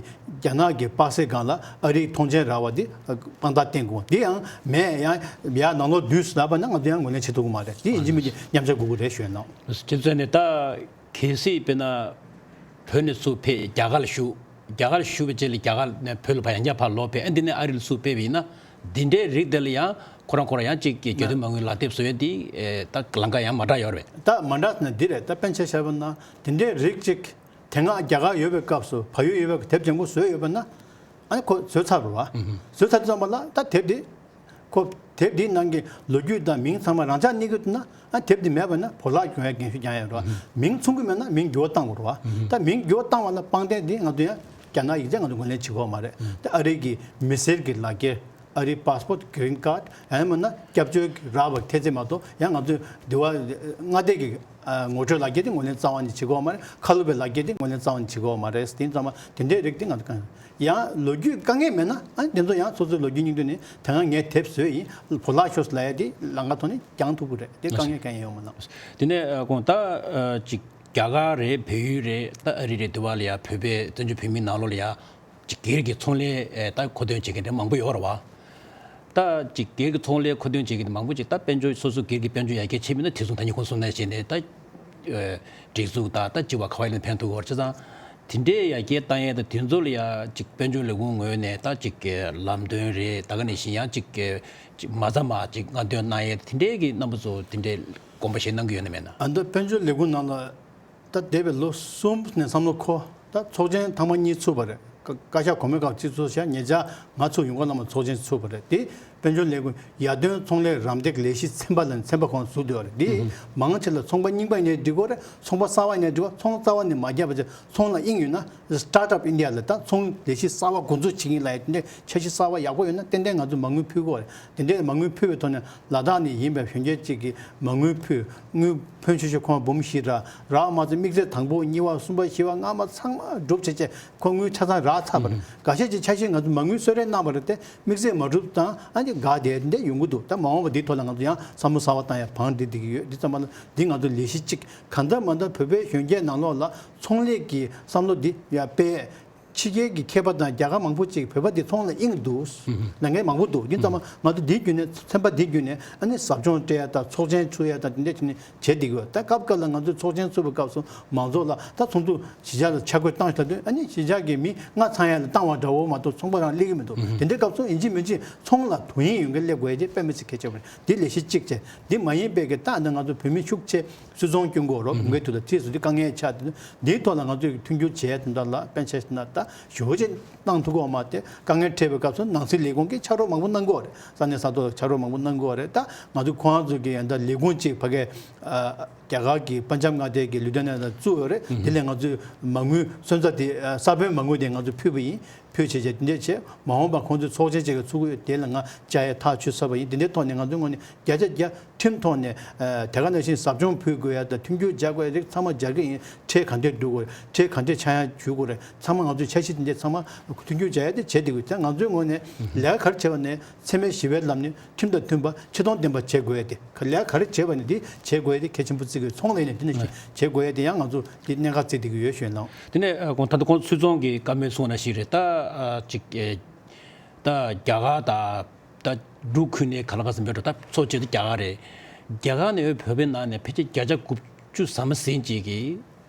ནག་གི་པ་སེ་སྒང་ལ་ཨ་རིའི་ཐོངས་མཆན་རག་པ་དེ་དཔང་རྟགས་བསྟན་དགོས། དེ་ཡང་མེད། ཡང་ཡར་ནང་ལོགས་བསྡུས་སུ་ལབ་པ་ན་ང་ཚོ་ཡང་ངོས་ལེན་བྱེད་ཐུབ་ཀྱི་མ་རེད། དེ་ཡིན་གཅིག་མིན་གཅིག་མཉམ་བཞག་དགོས་ཀྱི་རེད་ཞུས་ན། དེ་ཚོ་ནི་ད། གལ་སྲིད་དཔེར་ན། བོད་ནས་ཚུར་ཕེབས་རྒྱ་གར་ལ་བཞུགས། རྒྱ་གར་ལ་བཞུགས་པའི་རྗེས་ལ་རྒྱ་གར་ནས་བོད་ལ་ཕར་ཡང་བསྐྱར་ཕར་ལོག་ཕེབས། ཨ་འདི་ནས་ཨ་རི་ལ་ཚུར་ཕེབས་པ་ཡིན་ན། འདི་འདྲའི་རིགས་དེ་ལ་ཡང་ཁོ་རང་ཁོ་རང་ཡང་གཅིག་གི་རྒྱ་དུས་མ་དངུལ་ལག་དེབ་བཟོ་ཡས་འདི་ད་ལམ་ཁ་ཡང་མ་འདྲ་ཡོད་རེད། ད་མ་འདྲ་ཟེར་ན་འདི་རེད། ད་དཔེར་ན་ཆ་བཞག་པ་ན་དེ་འདྲའི་རིགས་གཅིག་དེ་སྔ་རྒྱ་གར་ཡོད་པའི་སྐབས་སུ་བལ་ཡུལ་ཡོད་པའི་དེབ་ལྗང་ཁུ་བཟོས་ཡོད་པ་ན། ཨ་ནི་ཁོ་བཟོས་ཚར་བ་རེད་བ། བཟོས་ཚར་དུས་ཙམ་པ་ལ་ད་དེབ་འདི། ཁོ་དེབ་འདིའི་ནང་གི་ལོ་རྒྱུས་དང་མིང་ཚང་མ་རང་འཇགས་གནས་ཀྱི་འདུག་ན། ཨ་དེབ་འདི་མེད་པ་ན་བོར་བརླག་བྱུང་ཡ་འགན་ཤུགས་རྒྱག་ཡ་རེད་བ། མིང་མཚུངས་ཀྱི་མེད་ན་མིང་འགྱུར་བ་བཏང་དགོས་རེད་བ། ད་མིང་འགྱུར་བ་བཏང་བ་ལ་དཔང་རྟགས་འདི་ང་ཚོ་ཡང་རྒྱ་ནག་ཡིག་ཆ་ང་ཚོ་ངོས་ལེན་བྱེད་ཀྱི་ཡོད་མ་རེད། ད་ཨ་རི་གི་མི་སེར་གྱི་ལག་འཁྱེར། ཨ་རིའི་པཱ་སི་པོར་ཊི། གི་རིན་ཁཌ། ཡང་མིན་ན་སྐྱབས་བཅོལ་གྱི་རག་པ་ཁྱད་ཚད་མ་གཏོགས། ཡང་ང་ཚོས་འདི་བ་མངའ་སྡེ་གི་ཨ་ངོ་སྤྲོད་ལག་འཁྱེར་དེ་ངོས་ལེན་རྩ་བ་ནས་བྱེད་ཀྱི་ཡོད་མ་རེད། ཁ་ལོ་བའི་ལག་འཁྱེར་དེ་ངོས་ལེན་རྩ་བ་ནས་བྱེད་ཀྱི་ཡོད་མ་རེད། དེ་ཙམ་པ་དེ་འདྲའི་རིགས་དེ་ང་ཚོ་གང་ཡང་ལོ་རྒྱུས་དཀའ་ངལ་མེད་ན། ཨ་དེ་ཚོ་ཡང་སོ་སོའི་ལོ་རྒྱུས་སྙིང་བསྡུས་ནས་དེ་སྔ་ངས་དེབ་བཟོས་ཡིན། བོར་བརླག་ཤོར་སོང་ལབ་ཡ་དེ་ལམ་ཁ་ཐོག་ནས་འགྱངས་ཐུབ་ཀྱི་རེད། དེ་དཀའ་ངལ་གང་ཡང་ཡོད་མ་རེད། དེ་ནས་ཨ་ཁོང་ད་ཨ་ཅིག་རྒྱ་གར་རེད། བལ་ཡུལ་རེད། ད་ཨ་རི་རེད། དེ་བ་ལ་ཡ་བོད་པའི་བཙན་བྱོལ་བོད་མིའི་ནང་ལོགས་ལ་ཡ་ཅིག་སྒེར་གྱི་ཚོང་ལས་ཨེ་ད་མཁོ་འདོན་བྱེད་མཁན་དེ་མང་པོ་ཡོད་རེད་བ། ད་ཅིག་སྒེར་གྱི་ཚོང་ལས་མཁོ་འདོན་བྱེད་མཁན་དེ་མང་པོ་ཅིག་ད་དཔལ་འབྱོར་སོ་སོ་སྒེར་གྱི་དཔལ་འབྱོར་ཡར་རྒྱས་ཕྱིན་པ་ན་དེ་ཚོ་ད་ཉིད་ཁོང་གསུངས་ནང་བཞིན་ནས་ད་ཨེ་སྒྲིག་འཛུགས་དང་ད་སྤྱི་པ་ག་བ་ཡིན་ན་ཕན་ཐོགས་ཀྱི་ཡོད་རེད། བྱས་ཙང་དེ་འདྲའི་ཡར་རྒྱས་བཏང་ཡས་དང་དེ་ཚོ་ལ་ཡ་ཅིག་དཔལ་འབྱོར་ལས་ཁུངས་ངོས་ནས་ད་ཅིག་ལམ་སྟོན་རེད། ད་ག་ནང་བཞིན་ཡང་ཅིག་ཅིག་མ་རྩ་མ་ཅིག་སྔ་འདོན་གནང་ཡས་དེ་འདྲའི་གི་རྣམ་པ་ཚོ་དེ་འདྲའི་དགོངས་པ་བཞེས་གནང་གི་ཡོད་ན་མེད་ན། ཨ་མདོ་དཔལ་འབྱོར་ལས་ཁུངས་ནང་ལ། ད་འདས་པའི་ལོ་གསུམ་ནས་བསམ་བློ་འཁོར། ད་ཚོགས་ཆེན་ཐེངས་མ་གཉིས་ཚུགས་པ་རེད། བཀའ་བཀའ་ཤག་གོང་མའི་སྐབས་གཅིག་ཚུགས་ཤག་ཉེ་ཆར་ང་ཚུགས་ཡོང་ག་ལ་མ་ཚོགས་ཆེན་ཚུགས་པ་རེད། དེ་དཔལ་འབྱོར་ལས་ཁུངས་ཡར་ཐོན་ཚོང་ལས་རམ་འདེགས་ལས་གཞི་ཚན་པ་ལ་ཚན་པ་ཁོང་ཚུགས་བསྡད་པ་རེད། དེ་མང་ཆེ་ལ་ཚོང་པ་རྙིང་པ་ཡིན་ནའི་འགྲིག་གི་རེད། ཚོང་པ་གསར་པ་ཡིན་ནའི་འགྲིག་གི་རེད། ཚོང་རྩ་བ་ནས་མ་བརྒྱབ་པ་བྱས། ཚོང་ལ་དབྱིངས་ཡོད་ན། Start-up India ལ་ད་ཚོང་ལས་གཞི་གསར་པ་འགོ་འཛུགས་བྱེད་མཁན་ལ་ཡ་དེ་འདྲའི་འཆར་གཞི་གསར་པ་ཡག་པོ་ཡོད་ན་ཏན་ཏན་ང་ཚོས་མ་དངུལ་ཕུལ་དགོས་རེད། དེ་འདྲའི་མ་དངུལ་ཕུལ་བའི་ཐོག་ནས་ལ་དྭགས་ནས་ཡིན་པའི་གཞོན་སྐྱེས་གཅིག་གིས་མ་དངུལ་ཕུལ། དངུལ་ཕོན་ཆེ་ཤོས་ཁོང་འབུམ་བཞི་རག་རག་མ་ཚད་དམིགས་བསལ་དང་པོ་གཉིས་པ་གསུམ་པ་བཞི་པ་ལྔ་པ་ཚང་མ་གྲུབ་བྱས་བྱས་ཁོ་དངུལ་ཆ་ཚང་རག་ཚར་བ་རེད། འགའ་ཤས་ཀྱི་ཆ་ཤས་ང་ཚོ་མ་དངུལ་གསོལ་རས་གནང་བ་རེད་དེ། དམིགས་བསལ་མ་གྲུབ་དང་ཨ་ནི་འགག་བསྡད་འདི་ཡོང་གི་འདུག་ད་མ་འོངས་པ་འདིའི་ཐོག་ལ་ང་ཚོ་ཡང་བསམ་བློ་གསར་པ་བཏང་ཡ་བང་སྒྲིག་བསྡད་ཀྱི་ཡོད། འདི་ཙམ་པ་ལ་འདི་ང་ཚོ་ལས་གཞི་གཅིག་གང་ལྟར་མ་ལྟར་བོད་པའི་གཞོན་སྐྱེས་ནང་ལོགས་ལ་ཚོང་ལས་ཀྱི་བསམ་བློ་འདི་ཡར་སྤེལ། ཕྱི་རྒྱལ་གྱི་མཁས་པ་དང་རྒྱ་གར་མང་པོ་ཅིག་བོད་པ་འདི་ཚོང་ལ་གཡེང་འདུག་ལབ་མཁན་མང་པོ་འདུག་དེ་ཙམ་ང་ཚོ་འདིའི་བརྒྱུད་ནས་ཚན་པ་འདིའི་བརྒྱུད་ནས་ཨ་ནི་ཟབ་སྦྱོང་སྤྲད་ཡ་དང་ཚོགས་ཆེན་ཚུགས་ཡ་དང་དེ་འདྲ་བྱས་ནས་བྱེད་བསྡད་ཀྱི་ཡོད། ད་སྐབས་སྐབས་ལ་ང་ཚོས་ཚོགས་ཆེན་ཚུགས་པའི་སྐབས་སུ་མང་ཚོགས་ལ་ད་ཚོགས་འདུ་གཞིས་ཆགས་ལ་ཆ་བགོས་བཏང་ཞིག་ལབ་དུས་ཨ་ནི་གཞིས་ཆགས་ཀྱི་མི་ལྔ་ཚང་ཡ་ལ་བཏང་བ་འདྲ་བོ་མ་གཏོགས་ཚོང་པ་རང་སླེབས་ཀྱི་མི་འདུག་དེ་འདྲའི་སྐབས་སུ་ཡིན་གཅིག་མིན་གཅིག་ཚོང་ལ་དོ་དབྱིངས་ཡོད་མཁན་སླེབས་དགོས་ཡ་དེ་དཔེ་མི་སྲིད་གལ་ཆེ་བ་རེད། འདི་ལས་གཞི་གཅིག་བྱས་འདི་མ་ཡིན་པའི་གི་ད་ང་ཚོ་བོད་མི་ཤུགས་ཆེ། སུད་ཚོང་སྐྱོན་དགོས་རོགས་གུང་ཁྲན་ཏང་ལ་རྩིས་སུ་འདི་དཀའ་ངལ་ཆགས་འདུག་འདིའི་ཐོག་ལ་ང་ཚོས་མཐུན་འགྱུར་བྱས་དོན་དག་ལ་དཔེ་ཆ་ན་ད་ཞོ་ཅིག་བཏང་ཐུབ་ཀྱི་ཡོད་མ་རེད། དཀའ་ངལ་འཕྲད་པའི་སྐབས་སུ་ནང་སྲིད་ལས་ཁུངས་ཀྱིས་ཕྱག་རོགས་མང་པོ་གནང་གི་ཡོད་རེད། ས་གནས་ས་ཐོག་ཕྱག་རོགས་མང་པོ་གནང་གི་ཡོད་རེད། ད་ང་ཚོ་ཁོ་རང་ཚོ་གི་ཡང་ད་ལས་ཁུངས་གཅིག་ཕ་གི་རྒྱ་གར་གྱི་པན་ཇབ་མངའ་སྡེ་གི་ལུ་དྷི་ཡ་ན་ལ་བཙུགས་ཡོད་རེད། དེ་ལས་ང་ཚོས་མ་དངུལ་སོན་རྩ་དེ་ས་བོན་མ་དངུལ་དེ་ང་ཚོས་ཕུལ་བ་ཡིན། ཕུལ་བྱས་བྱས་དེ་འདྲས་བྱས་མ་འོངས་པ་ཁོང་ཚོས་ཚོགས་ཆེན་བཅས་ཀྱི་ཚུགས་ཡོད་དེ་ལ་ང་བཅར་ཡས་ཐག་ཆོད་ཚར་བ་ཡིན། དེ་འདྲའི་ཐོག་ནས་ང་ཚོའི་ངོས་ནས་བརྒྱ་ཆ་བརྒྱ་ཁྲིམས་ཐོག་ནས་དེ་ག་ནང་བཞིན་ཟབ་སྦྱོང་ཕུལ་དགོས་ཡ་དང་མཐུན་འགྱུར་བྱ་དགོས་ཡ་རིགས་ཚང་མ་སྦྱར་གི་ཡིན། ཁྲལ་ག་འདྲས་བསྡུ་དགོས་རེད། ཁྲལ་ག་འདྲས་ཆག་ཡང་འཇུག་དགོས་རེད། ཚང་མ་ང་ཚོའི་འཆར་གཞི་དེ་འདྲས་ཚང་མ་མཐུན་འགྱུར་བྱ་ཡ་དེ་བྱེད་བསྡད་དགོས། ད་ང་ཚོའི་ངོས་ནས་ལས་ཀ་ག་རེ་བྱས་པ་ནས་འཚེ་མེད་ཞི་བའི་ལམ་ནས་ཁྲིམས་དང་མཐུན་པ་ཆེ་མཐོང་ལྡན་པ་བྱེད་དགོས་ཡ་དེ་ལས་ཀ་ག་རེ་བྱས་པ་ནས་དེ་བྱེད་དགོས་ཡ་དེ་གལ་ཆེན་པོ་བརྩི་དགོས། ཚོང་ལས་ནས་དེ་འདྲས་བྱེད་དགོས་ཡ་དེ་ཡང་ང་ཚོ་དེ་གནད་འགག་བརྩི་བསྡད་ཀྱི་ཡོད་ཞུ་ཡ་ལགས། དེ་ནས་ཨ་ཁོང་ད་ལྟ་ཁོང་སུད་ཚོང་གི་བཀའ་མོལ་གསུངས་ནང་བཞིན་རེད། ད་ཨ་ཅིག་ཨེ་ད་རྒྱ་གར་དང་ད་འབྲུག་ཁུལ་ནས་ག་ལ་ག་ཟིན་པའི་འགྲོ་ད་ཚོ་བྱེད་དུ་རྒྱ་གར་རེད། རྒྱ་གར་ནས་བོད་པའི་ནང་ནས་ཕལ་ཆེར་བརྒྱ་ཆ་དགུ་བཅུ་ཟ་མ་ཟིན་ཅིག་གིས་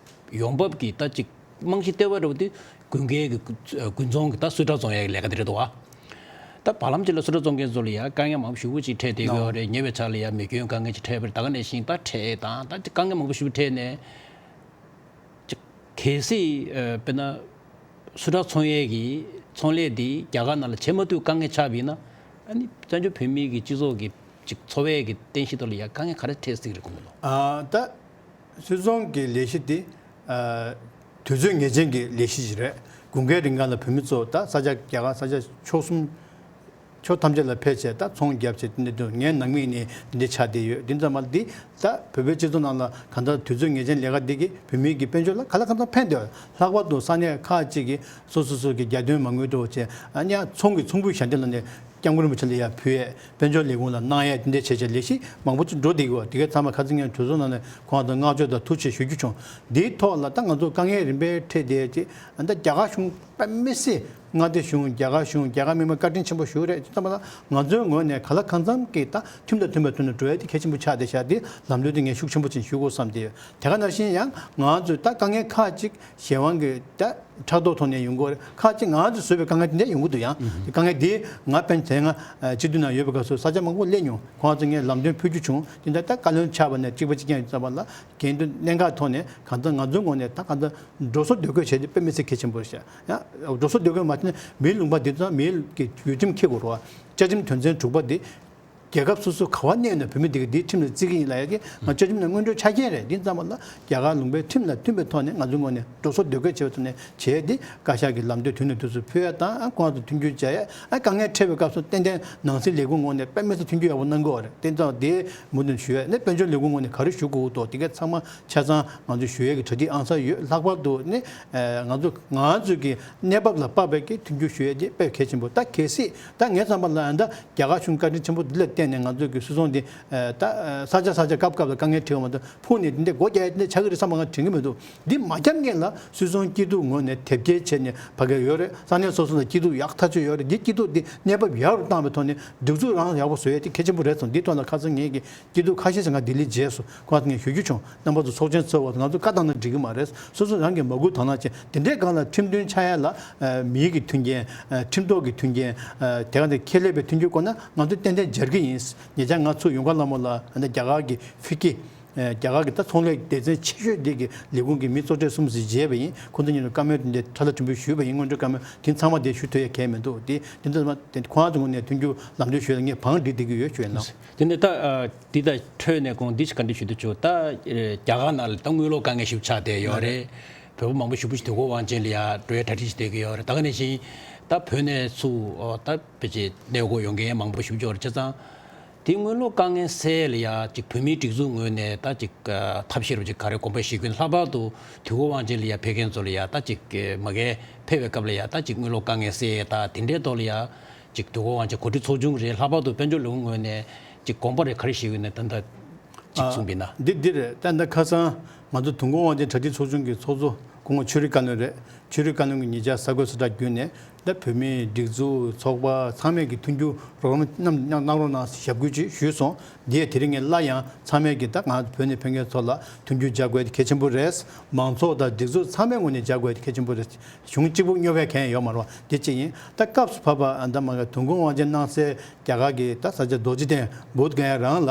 ཡོང་འབབ་ཀྱི་ད་ཅིག་རྨང་གཞི་ལྟེ་བ་འདྲ་བོ་དེ་དགུན་ཁའི་གི་དགུན་ཚོང་གི་ད་སུ་ཊར་བཙོང་ཡའི་ལས་ཀ་དེ་རེད་འདུག་བ། ད་བར་ལམ་ཅིག་ལ་སུ་ཊར་བཙོང་མཁན་ཚོ་ལ་ཡ་དཀའ་ངལ་མང་པོ་ཞེ་པོ་ཅིག་འཕྲད་བསྡད་ཀྱི་ཡོད་རེད། ཉེ་བའི་ཆར་ལ་ཡ་མེ་སྐྱོན་དཀའ་ངལ་ཅིག་འཕྲད་པ་རེད། ད་ག་ནང་བཞིན་ད་ཁྲལ་དང་ད་དཀའ་ངལ་མང་པོ་ཞེ་པོ་འཕྲད་ནས། གལ་སྲིད་ཨ་དཔེར་ན་སུ་ཊར་བཙོང་ཡས་ཀྱི་ཚོང་ལས་འདི་རྒྱ་གར་ནང་ལ་བྱེད་མ་ཐུབ་དཀའ་ངལ་ཆགས་པ་ཡིན་ན་ཨ་ནི་བཙན་བྱོལ་བོད་མིའི་གི་སྤྱི་ཚོགས་ཀྱི་ཅིག་འཚོ་བའི་གི་རྟེན་གཞི་ཐོག་ལ་ཡ་དཀའ་ངལ་ག་རེ་འཕྲད་སྲིད་རེད་དགོངས་ལོ། ཨ་ད་སུད་ཚོང་གི་ལས་གཞི་འདི་ཨ་དུས་ཚོད་ངེས་ཅན་གྱི་ལས་གཞི་ཞིག་རེད། དགུན་ཁའི་རིང་ག་ལ་བོད་མི་ཚོ་ད་ས་ཆ་རྒྱ་གར་ས་ཆ་ཕྱོགས་གསུམ། ཕྱོགས་ཐམས་ཅད་ལ་ཕེབས་བྱས་ད་ཚོང་བརྒྱབ་བྱས་དེ་འདྲ་འདུག་ངའི་ནང་མི་ནི་འདི་འདྲ་ཆགས་བསྡད་ཡོད། འདི་ཙམ་མ་འདི་ད་བོད་པའི་སྤྱི་ཚོགས་ནང་ལ་གང་ལྟར་དུས་ཚོད་ངེས་ཅན་ལས་ཀ་འདི་གིས་བོད་མི་གི་དཔལ་འབྱོར་ལ་ག་ལ་གང་འཚམ་ཕན་བསྡད་ཡོད། ལྷག་པར་དུ་ས་གནས་ཁག་ཅིག་གིས་སོ་སོ་སོ་གི་རྒྱ་དོན་མ་དངུལ་འགྲོ་བྱས་ཨ་ནི་ཚོང་གི་ཚོང་འབུལ་ཞལ་འདེབས་ལ་ནས་སྐྱབས་མགོན་རིན་པོ་ཆེ་ལ་ཡར་ཕུལ་ཡས་དཔལ་འབྱོར་ལས་ཁུངས་ལ་གནང་ཡས་དེ་འདྲ་བྱས་བྱས་ལས་གཞི་མང་པོ་ཅིག་འགྲོ་བསྡད་ཀྱི་ཡོད། དེ་གའི་ཚང་མ་ཁ་སང་ངས་གྲོས་ཚོགས་ནང་ནས་ཁོང་ཚོ་བསྔགས་བརྗོད་དང་ཐུགས་རྗེ་ཆེ་ཞུ་རྒྱུ་བྱུང་། འདིའི་ཐོག་ལ་ད་ང་ཚོ་དཀའ་ངལ་རིམ་པས་འཕྲད་བསྡད་ཅིག་ཨ་ད་རྒྱ་གར་གཞུང་དཔེ་མི་སྲིད་མངའ་སྡེ་གཞུང་རྒྱ་གར་གཞུང་རྒྱ་གར་མི་མང་བཀའ་དྲིན་ཆེན་པོ་ཞུ་རེད། ཅི་ཙམ་པ་ལ་ང་ཚོའི་ངོས་ནས་ག་ལ་གང་འཚམ་གྱིས་ད་ཁྲིམས་དང་མཐུན་པའི་ཐོག་ནས་འགྲོ་ཡ་དེ་གལ་ཆེན་པོ་ཆགས་བསྡད་ཤག་དེ་ལམ་ལུགས་དེ་ངས་ཤུགས་ཆེན་པོ་ཅིག་ཞུ་དགོས་བསམ་བསྡད་ཡོད། དེ་ག་ནང་བཞིན་ཡང་ང་ཚོས་ད་དཀའ་ངལ་ཁག་ཅིག་གཞན་དབང་གི་ད་ཕྲག་དོག་ཐོག་ནས་ཡོང་གི་ཡོད་རེད། ཁག་ཅིག་ང་ཚོས་བཟོས་པའི་དཀའ་ངལ་དེ་འདྲ་ཡོང་གི་འདུག་ཡང་དེ་དཀའ་ངལ་དེ་ང་དཔེར་ན་དེ་སྔ་སྤྱི་འཐུས་ནང་ཡོད་པའི་སྐབས་སུ་ས་ཆ་མང་པོ་སླེབས་མྱོང་། ཁོང་ཚོ་ངས་ལམ་སྟོན་ཕུལ་རྒྱུ་བྱུང་། དེ་འདྲ་ད་བཀའ་བློན་ཆགས་པ་ནས་གཅིག་པ་གཅིག་རྐྱང་ཡིན་ཙམ་པ་ལ་འགན་དུ་གནད་འགག་ཐོག་ནས་གང་ལྟར་ང་ཚོའི་ངོས་ནས་ད་གང་ལྟར་འགྲོ་སོང་སྡོད་དགོས་བྱས་ཏེ་དཔེ་མི་སྲིད་གལ་ཆེན་པོ་རེད་ཤག་ཡང་འགྲོ་སོང་སྡོད་དགོས་མ་བྱས་ན་མིའི་ལུང་པ་འདི་ཚོ་མིའི་གི་ཡུལ་ཁྲིམས་འཁྱེར་དགོས་རེད་བ། བཅའ་ཁྲིམས་དོན་ཚན་དྲུག་པ་འདི་རྒྱལ་ཁབ་སོ་སོ་ག་བ་གནས་ན་བོད་མི་འདི་གི་འདིའི་ཁྲིམས་ལ་བརྩི་གི་ཡིན་ལབ་ཡ་གི་ང་བཅའ་ཁྲིམས་ནང་སྔོན་འགྲོའི་ཆ་རྐྱེན་རེད། འདི་ཙམ་པ་ལ་རྒྱ་གར་ལུང་པའི་ཁྲིམས་ལ་མཐུན་པའི་ཐོག་ནས་ང་ཚོའི་ངོས་ནས་འགྲོ་སོང་སྡོད་དགོས་བྱས་པའི་ཐོག་ནས་བྱས་ཏེ་བཀའ་ཤག་གི་ལམ་སྟོན་དུས་ནས་དུས་སུ་ཕུལ་ཡ་དང་ཨ་ཁོང་ཚོ་མཐུན་འགྱུར་བྱ་ཡ་ཨ་དཀའ་ངལ་འཕྲད་པའི་སྐབས་སུ་ཏན་ཏན་ནང་སྲིད་ལས་ཁུངས་ངོས་ནས་དཔེ་མི་སྲིད་མཐུན་འགྱུར་ཡག་པོ་གནང་གི་ཡོད་རེད། དེ་ཙམ་དེ་མུ་མཐུད་ཞུ་ཡ་ནས་དཔལ་འབྱོར་ལས་ཁུངས་ངོས་ནས་ག་རེ་ཞུ་དགོས་འདུག་དེ་ག་ཚང་མ་ཆ་ཚང་ང་ཚོས་ཞུ་ཡས་ཀྱི་གྲ་སྒྲིག་ཨང་གསར་ཡོད། ལྷག་པར་དུ་ནི་ཨ་ང་ཚོ་ང་ཚོས་ཀྱི་གནས་བབ་ལ་དཔག་པའི་ཀྱི་མཐུན་འགྱུར་ཞུ་ཡས་དེ་དཔེ་གལ་ཆེན་པོ། ད་གལ་སྲིད་ད་ངའི་བསམ་པ་ལ་ཨ་ད་རྒྱ་གར་གཞུང་བཀའ་དྲིན་ཆེན་པོ་འདི་ལ་བརྟེན་ནས་ང་ཚོས་ཀྱི་སུད་ཚོང་འདི་ཨ་ད་ཨ་ས་ཆ་ས་ཆ་སྐབས་སྐབས་ལ་དཀའ་ངལ་འཕྲད་པ་མ་གཏོགས་ཕུགས་ནས་འདི་འདྲ་སྒོ་རྒྱག་ཡས་འདི་འདྲ་ཆགས་ཀྱི་རེད་བསམ་པ་ང་དྲན་གྱི་མི་འདུག་འདི་མ་བརྒྱབ་སྔོན་ལ་སུད་ཚོང་སྐྱིད་སྡུག་ངོས་ནས་དེབ་སྐྱེལ་བྱས་ནས་ཕ་གི་ཡོད་རེད། ས་གནས་སོ་སོ་ལ་སྐྱིད་སྡུག་ཡག་ཐག་ཆོད་ཡོད་རེད། འདི་སྐྱིད་སྡུག་འདི་གནས་བབ་ཡག་རུ་བཏང་བའི་ཐོག་ནས་སྒྲིག་འཛུགས་རང་ཡག་པོ་བཟོ་ཡས་དེ་གལ་ཆེན་པོ་རེད་སོང་། འདིའི་ཐོག་ལ་ཁ་སང་ངས་ཀྱི་སྐྱིད་སྡུག་ཁ་ཤས་ཤིག་ང་ལྡི་ལི་མཇལ་སོང་། ཁོང་ཚོ་ངས་ཞུ་རྒྱུ་བྱུང་། རྣམ་པ་ཚོ་ཚོགས་ཆེན་ཚོགས་པ་ང་ཚོ་བཀའ་བཏང་ན་འགྲིག་གི་མ་རེད། སོ་སོ་རང་གི་མ་བསྐུལ་དང་བླངས་བྱས་དེ་འདྲའི་སྒང་ལ་ཁྲིམས་མཐུན་ཆགས་ཡ་ལ་ཨ་མིའི་གི་མཐུན་རྐྱེན་ཨ་ཁྲིམས་ཐོག་གི་མཐུན་རྐྱེན་ཨ་དེ་ག་དེ་ཁེ་ལས་པའི་མཐུན་རྐྱེན་སྐོར་ན་ང་ཚོ་ཏན་ཏན་སྦྱར་གི་ཡིན། ཉེ་ཆར་ང་ཚོ་ཡུང་དཀར་ལྷ་མོ་ལ་ཨ་ནི་རྒྱ་གར་གི་ཧྥི་ཀི་ཨ་རྒྱ་གར་གི་ད་ཚོང་ལས་སྡེ་ཚན་ཆེ་ཤོས་དེ་གི་ལས་ཁུངས་ཀྱི་མི་གཙོ་གྲས་གསུམ་ཞིག་མཇལ་བ་ཡིན། ཁོང་ཚོ་གཉིས་ལ་བཀའ་མོལ་དེ་འདྲའི་ཁྲ་ལ་ཕྲན་བུ་ཞུས་པ་ཡིན། སྔོན་འགྲོའི་བཀའ་མོལ་དེ་ཚང་མ་དེ་ཞུ་ཐུབ་ཡ་གལ་མི་འདུག་དེ་དེ་ཚོ་མ་དེ་ཁོང་ཚོ་ངོས་ནས་མཐུན་འགྱུར་ལམ་སྟོན་ཞུས་ལ་ངས་བང་སྒྲིག་བསྡད་ཀྱི་ཡོད་ཞུ་ཡ་ལགས། དེ་ནས་ད་ཨ་འདི་ད་འཕྲོས་ནས་ཁོང་འདི་ཞིག་བཀའ་འདྲི་ཞུ་འདོད་བྱུང་། ད་ཨ་རྒྱ་གར་ནང་ལ་ད་དངུལ་ལོར་དཀའ་ངལ་ཞིག་ཆགས་བསྡད་ཡོད་རེད། བོད་པ་མང་པོ་ཞེ་པོ་ཞིག་དུས་འཁོར་དབང་ཆེན་ལ་ཡ་འགྲོ་ཡ་གྲ་སྒྲིག་ཞིག་བསྡད་ཀྱི་ཡོད་རེད། ད་ག་ནང་བཞིན་ད་བོད་ནས་ཚུར་ཨོ་ད་ཕལ་ཆེར་གནས་སྐོར་ཡོང་མཁན་མང་པོ་ཞེ་པོ་ཅིག་ཡོད་རེད། བྱས་ཙང་དེ་དངུལ་ལོར་དཀའ་ངལ་སེལ་ཡ་ལ་ཡ་ཅིག་བོད་མིའི་སྒྲིག་འཛུགས་ངོས་ནས་ད་ཅིག་ཨ་ཐབས་ཤེས་རུ་ཅིག་ག་རེ་གོམ་པ་ཞིག་ཀུན་ལྷག་པར་དུ་དུས་འཁོར་དབང་ཆེན་ལ་ཡ་ཕེབས་མཁན་ཚོ་ལ་ཡ་ད་ཅིག་མ་གིར་ཕེབས་པའི་སྐབས་ལ་ཡ་ད་ཅིག་དངུལ་ལོར་དཀའ་ངལ་སེལ་ཡ་ད་དེ་འདྲའི་ཐོག་ལ་ཡ་ཅིག་དུས་འཁོར་དབང་ཆེན་གོ་སྒྲིག་ཚོགས་ཆུང་རེད། ལྷག་པར་དུ་དཔལ་འབྱོར་ལས་ཁུངས་ངོས་ནས་ཅིག་དགོངས་པ་རེ་ག་རེ་བཞེས་ཡོད་ན་ད་ལྟ་ཅིག་གསུངས་པ་ཡིན་ན། འདི་འདི་རེད། ད་ལྟ་ཁ་སང་ ང་ཚོ་དུས་འཁོར་དབང་ཆེན་གྲ་སྒྲིག་ཚོགས་ཆུང་གི་ཚོགས་གཙོ་སྐུ་ངོ་ཆོས་རིག་བཀའ་བློན་རེད། ཆོས་རིག་བཀའ་བློན་གྱི་ཉེ་ཆར་གསར་འགོད་གསལ་བསྒྲགས་བརྒྱུད་ནས་ད་བོད་མིའི་སྒྲིག་འཛུགས་ཚོགས་པ་ཚང་མས་ཀྱི་མཐུན་འགྱུར་རོགས་རམ་གནང་གནང་རོགས་གནང་ཞེས་ཞབས་སྐུལ་ཅིག་ཞུས་སོང་། འདི་ཡང་དེ་རིང་ངས་སླར་ཡང་ཚང་མས་ཀྱི་ད་ང་བོད་ནས་ཕེབས་མཁན་ཚོ་ལ་མཐུན་འགྱུར་སྦྱར་དགོས་དེ་གལ་ཆེན་པོ་རེད། མང་ཚོགས་དང་སྒྲིག་འཛུགས་ཚང་མའི་ངོས་ནས་སྦྱར་དགོས་དེ་གལ་ཆེན་པོ་རེད། གཞུང་གཅིག་པུ་སྨྱོ་བའི་གན་ཡོད་མ་རེད་བ། འདི་གཅིག་ཡིན། ད་སྐབས་སུ་བབ་པ་ཨ་ད་མ་ག་དུས་འཁོར་དབང་ཆེན་གནང་སའི་རྒྱ་གར་གྱི་ད་ས་ཆ་རྡོ་རྗེ་གདན་བོད་གན་རང་ལ་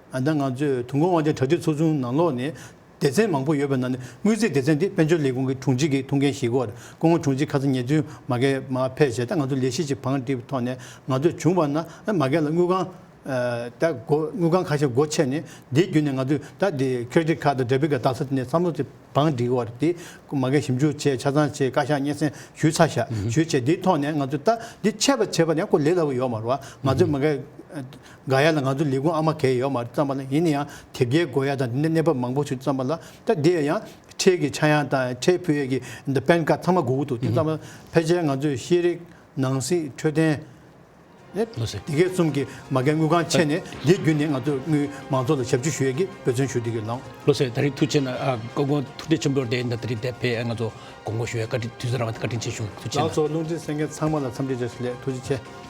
ཨ་ད་ང་ཚོས་དུས་འཁོར་དབང་ཆེན་གྲ་སྒྲིག་ཚོགས་ཆུང་ནང་ལོགས་ནས་སྡེ་ཚན་མང་པོ་ཡོད་པའི་ནང་ནས་དངུལ་རྩིས་སྡེ་ཚན་འདི་དཔལ་འབྱོར་ལས་ཁུངས་ཀྱི་དྲུང་ཆེ་གིས་ཐུགས་འགན་བཞེས་ཀྱི་ཡོད་རེད། སྐུ་ངོ་དྲུང་ཆེ་ཁ་སང་ཉེ་དུས་མ་གི་མར་ཕེབས་བྱས་ད་ང་ཚོ་ལས་གཞི་ཅིག་བང་བསྒྲིགས་པའི་ཐོག་ནས་ང་ཚོས་བྱུང་བ་ན་མ་གི་ལ་དངུལ་ཁང་ད་སྒོ་དངུལ་ཁང་ཁ་ཤས་སྒོ་ཕྱེ་ནས་འདི་བརྒྱུད་ནས་ང་ཚོས་ད་འདི་credit card དང་debit card དང་ས་ཚིགས་ནས་བསམ་བློ་དེ་བང་སྒྲིག་གི་ཡོད་རེད། དེ་མ་གི་ཞིབ་འཇུག་བྱས་ཆ་ཚང་བྱས་བཀའ་ཤག་སྙན་སེང་ཞུས་ཚར་ཤག་ཞུས་བྱས་འདིའི་ཐོག་ནས་ང་ཚོས་ད་འདི་ཆད་པ་བྱས་པ་ནས་ཁོ་ལས་སླ་པོ་ཡོད་མ་རེད་བ། ང་ཚོས་མ་གི་དགག་ཡ་ལ་ང་ཚོ་ལས་ཁུངས་ཨ་མ་གས་ཡོད་མ་རེད་ཙམ་པ་ལ། ཡིན་ན་ཡང་དེབ་སྐྱེལ་དགོས་ཡ་དང་འདི་འདྲ་གནས་བབ་མང་པོ་ཞིག་ཙམ་པ་ལ་ད་འདི་ཡང་ཁྲལ་གྱི་ཆག་ཡང་དང་ཁྲལ་ཕུལ་ཡས་ཀྱི་འདི་pan card ཚང་མ་དགོས་ཀྱི་འདུག་དེ་ཙམ་པ་ཕལ་ཆེར་ང་ཚོས་ཤེས་རིག་ནང་སྲིད་འཕྲོད་བསྟེན་ལགས་སོ། དེ་གའི་གསུམ་གྱི་མ་གའི་དངུལ་ཁང་ཕྱེ་ནས་འདི་བརྒྱུད་ནས་ང་ཚོས་དངུལ་མང་ཚོགས་ལ་ཞབས་ཕྱི་ཞུ་ཡས་ཀྱི་འབད་བརྩོན་ཞུ་བསྡད་ཀྱི་ལགས། ལགས་སོ། ད་རེས་ཐུགས་རྗེ་ཆེ་གནང་། ཨ་སྐུ་ངོ་ཐུགས་རྗེ་ཆེན་པོ་དེ་ད་རེས་འདིར་ཕེབས་ང་ཚོ་དགོངས་སྐོར་ཞུ་ཡས་བཀའ་དྲིན་དུས་ཚོད་རག་པ་བཀའ་དྲིན་ཆེ་ཞུ། ཐུགས་རྗེ་ཆེ་གནང་། ལགས་སོ། རླུང་འཕྲིན་གསན་མཁན་ཚང་མ་ལ་འཚམས་འདྲི་བཀྲ་ཤིས་བདེ་ལེགས། ཐུགས་རྗེ་ཆེ།